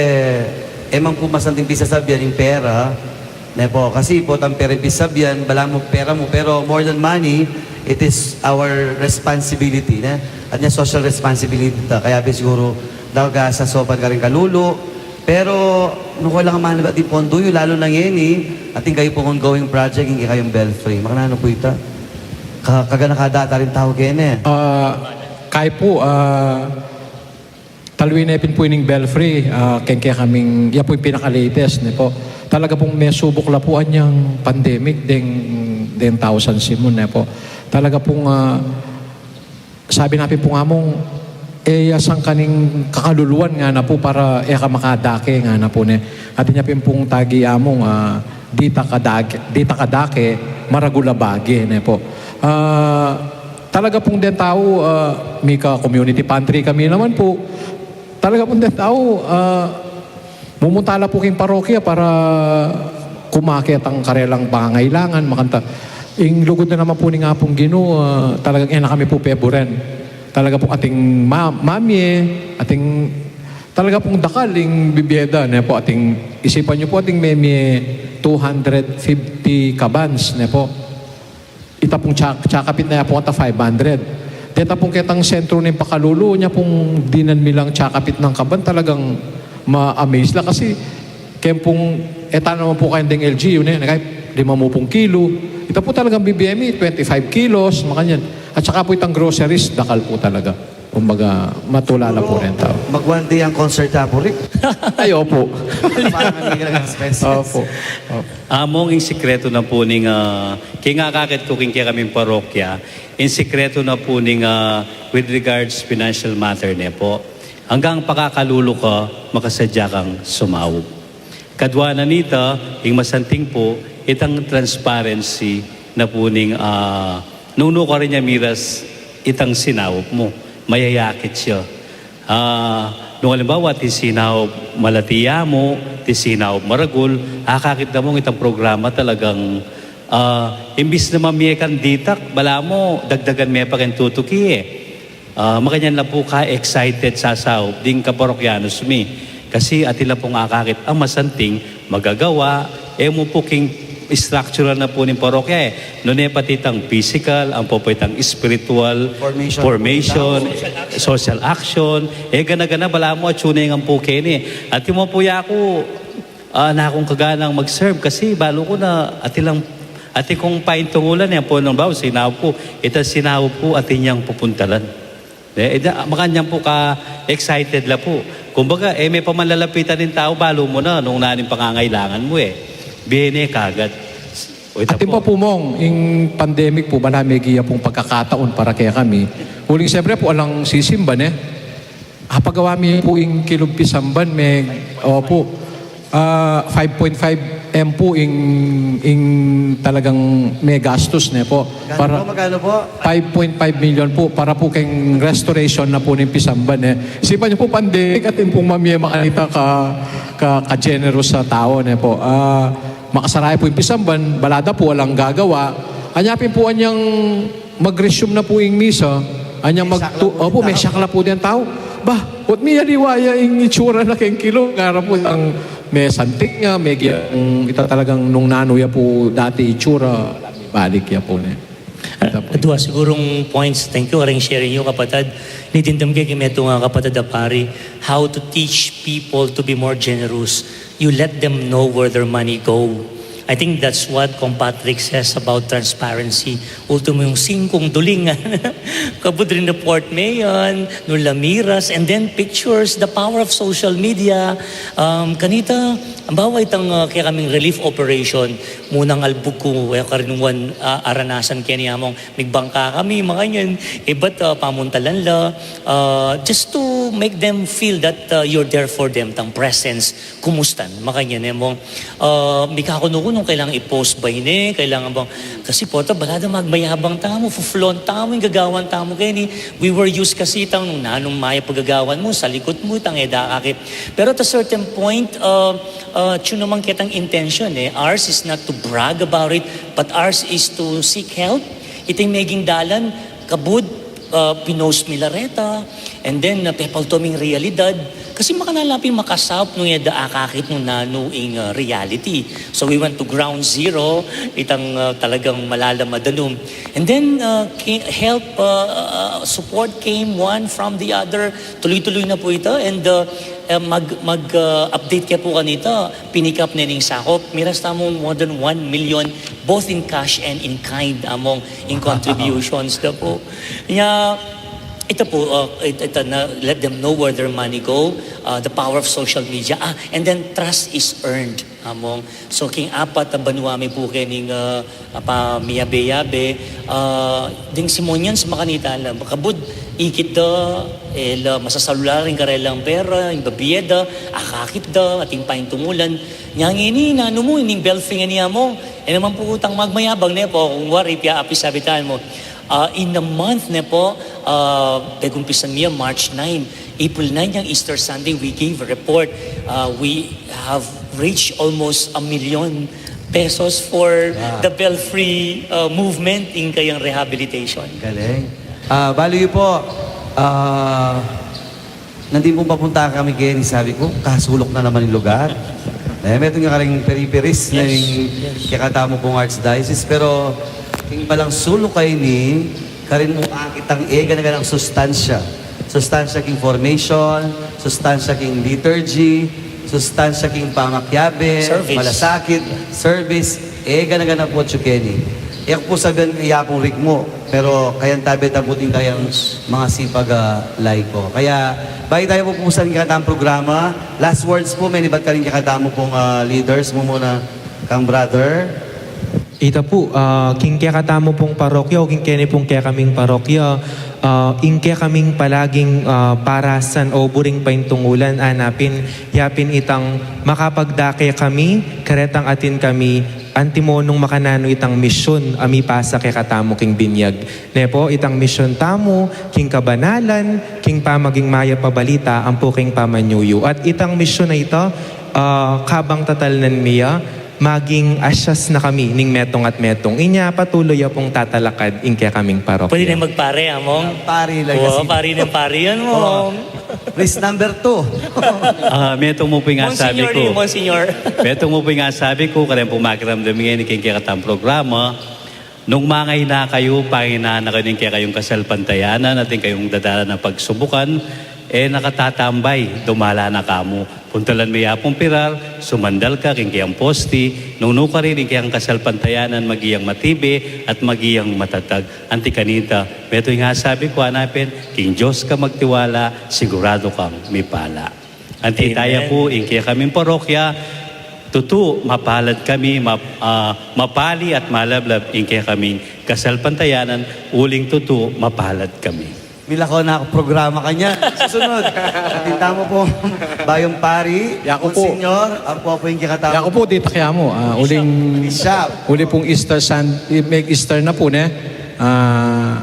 e man po masanting pisasabian ing pera, ne po, kasi po, tang pera ing pisasabian, balamu pera mu, pero more than money, it is our responsibility, ne? At nya social responsibility ta. Kaya po siguro, daw ga sa sopan karing kalulu. Pero, nung kailangan man ba di pondo yu, lalo na ngeni, atin kayu pung ongoing project, ing kekayung belfry. Makananu pu ita? Ka, kaganaka data ring tau keni. Ah, kaya pu, ah, taluin ne pin pu ining belfry, ah, keng kekaming, ya pu ing pinaka-latest, ne po. Talaga pung mesubuk la pu anyang pandemic, deng, deng tau sansimun, ne po. Talaga pung, ah, sabi na pin pung among, e ya sangkaning kakaluluan ngana pu para e ka makadake ngana pu ne. Atin ya pin pung tagi among, ah, dita kadake, dita kadake, maragul a bage, ne po. Ah, talaga pung deng tau, ah, mika community pantry kami naman pu. Talaga pung deng tau, ah, mumunta la pu king parokya para kumake tang karelang pangangailangan, makanta. Ing lugud na naman pu ning Apung Ginu, ah, talagang e na kami pu peburen. Talaga pu ating ma-, mamie, ating, talaga pung dakal ing bibie da, ne po, ating, isipan yu pu ating memie two hundred fifty kabans, ne po. Ita pung tsak-, tsakapit na ya pu ata five hundred. Deta pung ketang sentro ning pakalulu, nya pung dinan mi lang tsakapit nang kaban, talagang ma-amaze la kasi keng pung, e ta naman pu kaya deng L G U, ne, ne, kahit lima mu pung kilo. Ita pu talagang bibie mi, twenty-five kilos, makanyan. At saka pu itang groceries, dakal pu talaga. Kumbaga, matulala pu rin tau. Mag-one day ang concert, ha, pu, Rick? Ay, opo. Parang ang hirap ng expenses. Opo. Opo. Among ing sikreto na pu ning, ah, king akakit ku king kekaming parokya, ing sikreto na pu ning, ah, with regards financial matter ne po. Anggang pakakalulu ka, makasadya kang sumaup. Kadwa na nita, ing masanting pu, itang transparency na pu ning, ah, nung nukarin ya miras itang sinaup mu, mayayakit ya. Ah, nung alimbawa, atin sinaup malati ya mu, atin sinaup maragul, akakit na mung itang programa talagang, ah, imbis na mamie kang ditak, bala mu, dagdagan me pa keng tutuki e. Ah, makanyan la pu ka-excited sasaup ding kaparokyanus mi. Kasi atin la pung akakit a masanting, magagawa, e mu pu king structural na pu ning parokya e. Nune pati itang physical, ampo pa itang spiritual, formation, formation, social action. E gana-gana, bala mu atyu ne ngan pu keni. Atin mu pu ya ku, ah, na kung kaganang mag-serve kasi balu ku na atin lang, atin kung paintungulan e, ampo nung bawa, sinaup ku, ita sinaup ku, atin yang pupuntalan. E, e, da, makanyan pu ka-excited la pu. Kumbaga, e, me pa man lalapitan ning tau, balu mu na, nung nanu ing pangangailangan mu e. Bie ne kagad. O, ita pu. Atin pa pu, Mong, ing pandemic pu, bala megia pung pagkakataon para kekami. Uling siyempre pu, alang sisimba, ne? Apagawa mi pu ing kilub pisamban, me, opo. Ah, five point five M pu ing, ing talagang me gastus, ne po. Magkano pu? Magkano pu? Five point five million pu para pu keng restoration na pu ning pisamban, e. Isipan yu pu, pandemic, atin pung mamie makanita ka, ka, ka-generous a tau, ne po. Ah, makasaraya pu ing pisamban, bala da pu alang gagawa. Anya pin pu anyang mag-resume na pu ing misa, anyang magtu-, opo, mesyak la pu deng tau. Ba, ot miyaliwa ya ing itsura na keng kilub, ngara pu, itang mesanting ya, megia, mm, ita talagang nung nanu ya pu dati itsura, balik ya pu, ne. Ita pu. Adwa sigurung points. Thank you kareng sharing yu, kapatad. Nidimdam ke king metung a kapatad a pari, how to teach people to be more generous. You let them know where their money go. I think that's what Kong Patrick says about transparency. Ultimo yung singkung duling. Kabud rin report me yan, nung lamiras, and then pictures, the power of social media. Um, kanita, ambawa itang, uh, kekaming relief operation, munang albug ku, e, karin wan, uh, aranasan keni among migbangka kami, makanyan, ibat, uh, pamuntalan la, uh, just to make them feel that, uh, you're there for them, tang presence, kumustan, makanyan, e, mong, ah, mika kunu-kunu kailangan i-post ba ini, kailangan bang, kasi porta bala da magmayabang tamu, fu-flaunt tamu ing gagawan tamu keni. We were used kasi itang nung nanung mayap a gagawan mu, salikut mu, itang e da akakit. Pero at a certain point, ah, ah, atyu naman ketang intention, e. Ours is not to brag about it, but ours is to seek help. Ita ing meging dalan, kabud, ah, pinost mi la reta, and then, ah, pepalto ming realidad, Kasi makananu la pin makasaup nung e da akakit nung nanu ing, uh, reality. So we went to ground zero, itang, uh, talagang malalam a danum. And then, uh, ca-, help, uh, uh, support came one from the other. Tuloy-tuloy na pu ita. And, uh, uh, mag, mag, uh, update ke pu kanita, pinikap ne ning sakop. Miras tamung more than one million, both in cash and in kind, among in contributions da pu. Nya, ita pu, uh, it-, ita na, let them know where their money go, uh, the power of social media. Ah, and then trust is earned, among. So, king apat a banua mi pu kening, uh, pamiyabe-yabe, uh, ding simonyans makanita la, kabud ikit da, e la masasalu la ring karelang pera, ing babie da, akakit da, atin pa ing tumulan. Nya ngeni, nanu mu, ining Belfry ngeni, among, e naman pu itang magmayabang, ne pu, kung wari, pia api sabitan mu. Uh, in a month, ne pu, uh, pegumpisan mi ya March nine, April nine, yang Easter Sunday, we gave a report. Uh, we have reached almost a million pesos for the Belfry, uh, movement, ing kayang rehabilitation. Galing. Ah, bali yu pu, ah, nandin pung papunta kami keni, sabi ku, kasuluk na naman ing lugar. E, metung ya karing periperis na ing kekatamu pung Archdiocese, pero ing palang suluk a ini, karin mu akit itang e gana-ganang sustansya. Sustansya king formation, sustansya king liturgy, sustansya king pamakiabe, service, malasakit, service, e gana-gana pu atyu keni. E ku pu sabian yapung rigmu, pero kayantabe ta pu ing kayang mangasipag a laiko. Kaya, bayu tamu pupusan ing kekatamu pung programa, last words pu, menibat karing kekatamu pung, ah, leaders, mumuna kang brother. Ita pu, ah, king kekatamu pung parokya o king keni pung kekaming parokya, ah, ing kekaming palaging, ah, parasan o buring paintungulan, ana pin, ya pin itang makapagdake kami, karetang atin kami, antimo nung makananu itang misyun a mipasa kekatamu king binyag. Ne pu, itang misyun tamu, king kabanalan, king pamaging mayap a balita, ampo king pamanyuyu. At itang misyun a ita, ah, kabang tatalnan mi ya, maging asyas na kami ning metung at metung. Inya patuloy ya pung tatalakad ing kekaming parokya. Pwede na magpare, among? Pari, like, oo, kasi pari na pari yan, among. List number two. Ah, metung mu pu ing asabi ku. Monsignor, Monsignor. Metung mu pu ing asabi ku, kareng pung makiramdam ngeni king kekatamung programa, nung mangaina kayu, pangaina na kayu ning kekayung kasalpantayanan at ing kayung dadalan a pagsubukan, e na ka tatambay, dumala na kamu. Puntalan me ya pung pirar, sumandal ka king kayang posti, nung nukarin ing kayang kasalpantayanan maging matibe at maging matatag. Anti kanita, metung ing asabi ku, ana pin, king Dios ka magtiwala, siguradu kang mipala. Anti taya pu ing kekaming parokya, tutu mapalad kami, map-, ah, mapali at malablab ing kekaming kasalpantayanan, uling tutu mapalad kami. Milako na aku programa kanyan. Susunod, atin tamu pung bayung pari, Monsignor, ampo pu ing kekatamu. Yaku pu, ditak ya mu, ah, uling, Bishop. Uli pung Easter Sun-, mag-Easter na pu, ne? Ah,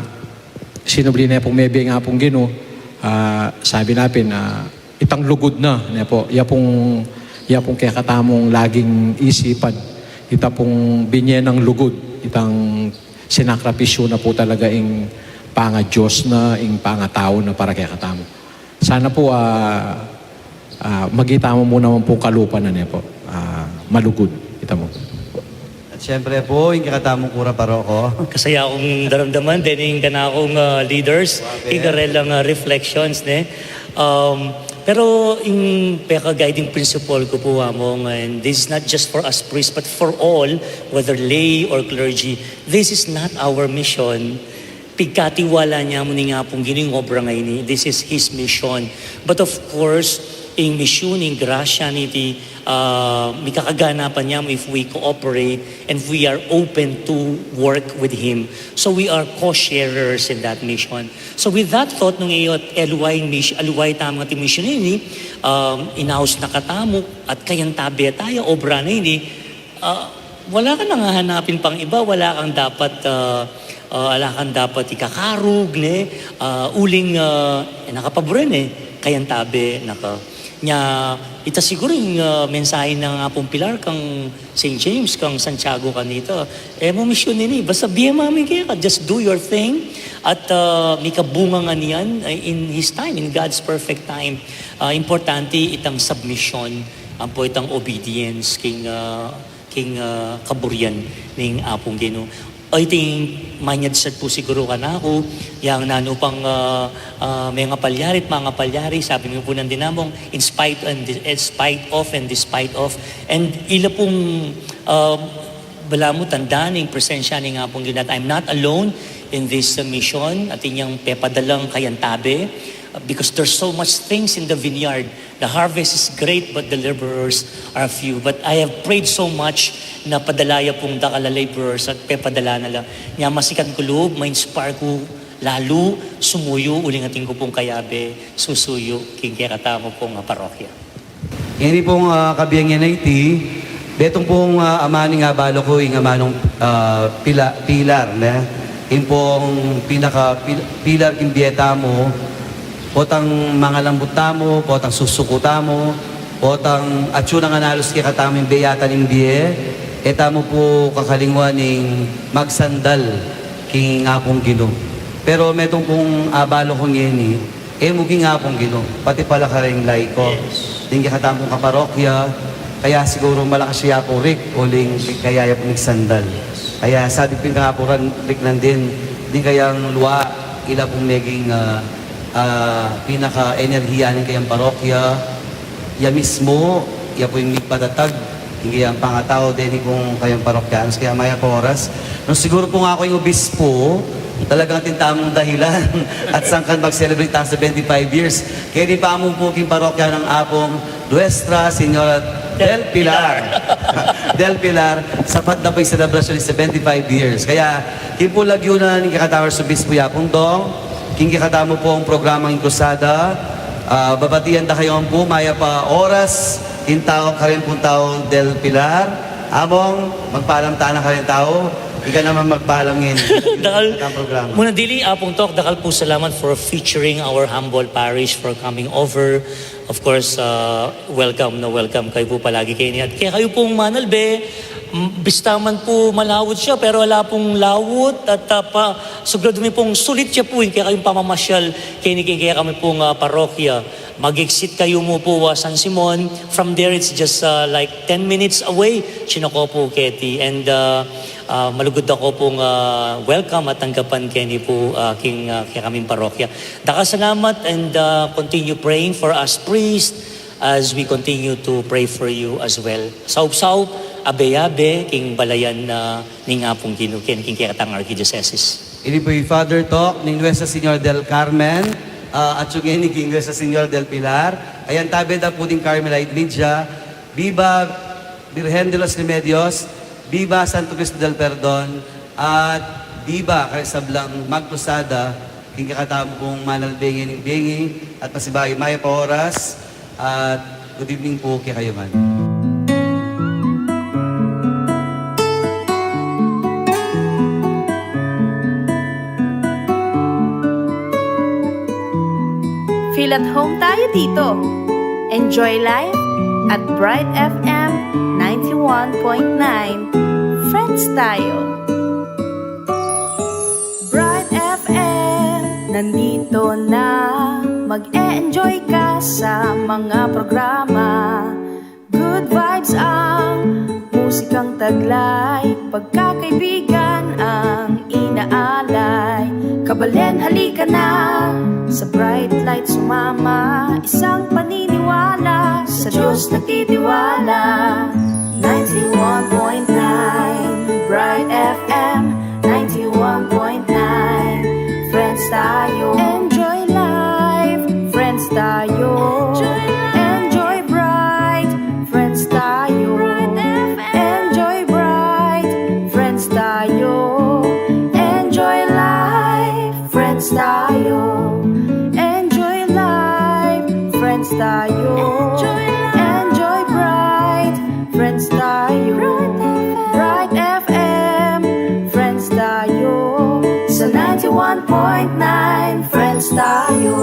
sinubli ne pung mebie ing Apung Ginu, ah, sabi na pin, ah, itang lugud na, ne pu, ya pung, ya pung kekatamung laging isipan, ita pung binye nang lugud, itang sinakripisyu na pu talaga ing panga-Dios na, ing pangatau na para kekatamu. Sana pu, ah, ah, maging tamu mu naman pu kalupa na, ne pu, ah, malugud, ita mu. At siyempre pu, ing kekatamung kura paroko. Kasaya kung daramdaman, dening kanakung, ah, leaders, ing karelang, ah, reflections, ne? Um, pero ing peka-guiding principle ku pu, Among, and this is not just for us priests, but for all, whether lay or clergy, this is not our mission. Pigkatiwala ne mu ning Apung Ginu ing obra ngeni. This is His mission. But of course, ing misyun, ing grasya niti, ah, mikakaganapan ne mu if we cooperate and we are open to work with Him. So we are co-sharers in that mission. So with that thought, nung e yu at aliwa ing mis-, aliwa tamu ngan iti misyun ini, um, inaus na katamu at kayantabe taya, obra na ini, ah, wala kang hahanapin pang iba, wala kang dapat, ah, ah, wala kang dapat ikakarug, ne? Ah, uling, ah, e na ka paburen, e, kayantabe na ka. Nya, ita siguru ing, ah, mensahe na ngan pung pilar kang Saint James, kang Santiago kanita. E mu misyun ini, basta bie mu amin keka, just do your thing. At, ah, mikabunga ngan yan, ah, in His time, in God's perfect time. Ah, importante itang submission, ampo itang obedience king, ah, king, ah, kaburian ning Apung Ginu. Iting manyad sa pu siguru kanaku, yang nanu pang, ah, ah, mengapalyari at mangapalyari, sabi mi pu nandin among, in spite and, in spite of and despite of. And ila pung, ah, balamu tanda ning presensya ning Apung Ginu, that I'm not alone in this, uh, mission. Atin yang pepadalang kayantabe, uh, because there's so much things in the vineyard. The harvest is great, but the laborers are few. But I have prayed so much na padala ya pung dakal a laborers at pepadala na la. Nya masikan ku lub, ma-inspire ku lalu sumuyu, uling atin ku pung kayabe susuyu king kekatamu pung, ah, parokya. Ini pung, ah, kabiang yan iti, betung pung, ah, amanu ing abalu ku, ing amanung, ah, pila-, pilar, ne? Ing pung pinaka pil-, pilar king bie tamu, potang mangalambut tamu, potang susuku tamu, potang atyu nang analus kekatamu ing bie, yata ning bie, e tamu pu kakalingwan ing magsandal king Apung Ginu. Pero metung pung abalu ku ngeni, e mu king Apung Ginu, pati pala kareng laiko. Yes. Ding kekatamung kaparokya, kaya siguru malakas ya pu rik, uling kaya ya pu migsandal. Kaya sabi pu ning Apung Ginu rik nandin, ding kayang lua, ila pung meging, ah, ah, pinaka-enerhiya ning kayang parokya, ya mismu, ya pu ing mipatatag king kayang pangatau deni pu king kayang parokya. Kaya mayap a oras. Nung siguru pu ngaku ing obispo, talagang atin tamung dahilan at sangkan mag-celebrate tang seventy-five years. Keni pu among pu king parokya nang Apung Nuestra Señora del Pilar. Del Pilar, sapat na pu ing selebrasyon ning seventy-five years. Kaya, king pu lagyu na ning kekatamung obispo ya pung dong, king kekatamu pung programang Inkusada, ah, babatian da kayu pu, mayap a oras, ing tau, kareng pung tau del Pilar, among, magpaalam tana kareng tau, ika naman magpaalam ngeni. Dakal, kekatang programa. Muna dili, Apung Tok, dakal pung salamat for featuring our humble parish, for coming over. Of course, ah, welcome na welcome kayu pu palagi keni. At kekayu pung manalbe, mm, bista man pu malawut ya, pero ala pung lawut at, ah, pa, siguradu mi pung sulit ya pu ing kekayung pamamasyal keni king kekami pung, ah, parokya. Mag-exit kayu mu pu, ah, San Simon. From there, it's just, ah, like, ten minutes away. Chinoko pu keti. And, ah, ah, malugud ako pung, ah, welcome at tanggapan keni pu, ah, king, ah, kekaming parokya. Dakal salamat and, ah, continue praying for us priests as we continue to pray for you as well. Saup-saup, abe-abe, king balayan, ah, ning Apung Ginu, king, king kekatang archdiocese. Ini pu i Father Tok ning Nuestra Señora del Carmen, ah, at yung ini king Nuestra Señora del Pilar. Ayan, tabe da pu ding Carmelite Media. Viva Virgen de los Remedios, viva Santo Cristo del Perdon, at viva kareng sablang magkrusada, king kekatamu pung manalbe ngeni, bengi, at pasibayu mayap a oras, at good evening pu kekayu ngan. Feel at home tayo dito. Enjoy life at Bright F M ninety-one point nine. Friends tayo. Bright F M, nandito na. Mag-e-enjoy ka sa mga programa. Good vibes ang musikang taglay, pagkakaibigan ang inaalay. Kabalen, halika na, sa Bright Light sumama. Isang paniniwala, sa Diyos nagtitiwala. Ninety-one point nine Bright F M, ninety-one point nine. Friends tayo. Enjoy life. Friends tayo. Enjoy life. Enjoy bright. Friends tayo. Bright F M. Enjoy bright. Friends tayo. Enjoy life. Friends tayo. Enjoy life. Friends tayo. Enjoy life. Enjoy bright. Friends tayo. Bright F M. Friends tayo. Sa ninety-one point nine, Friends tayo.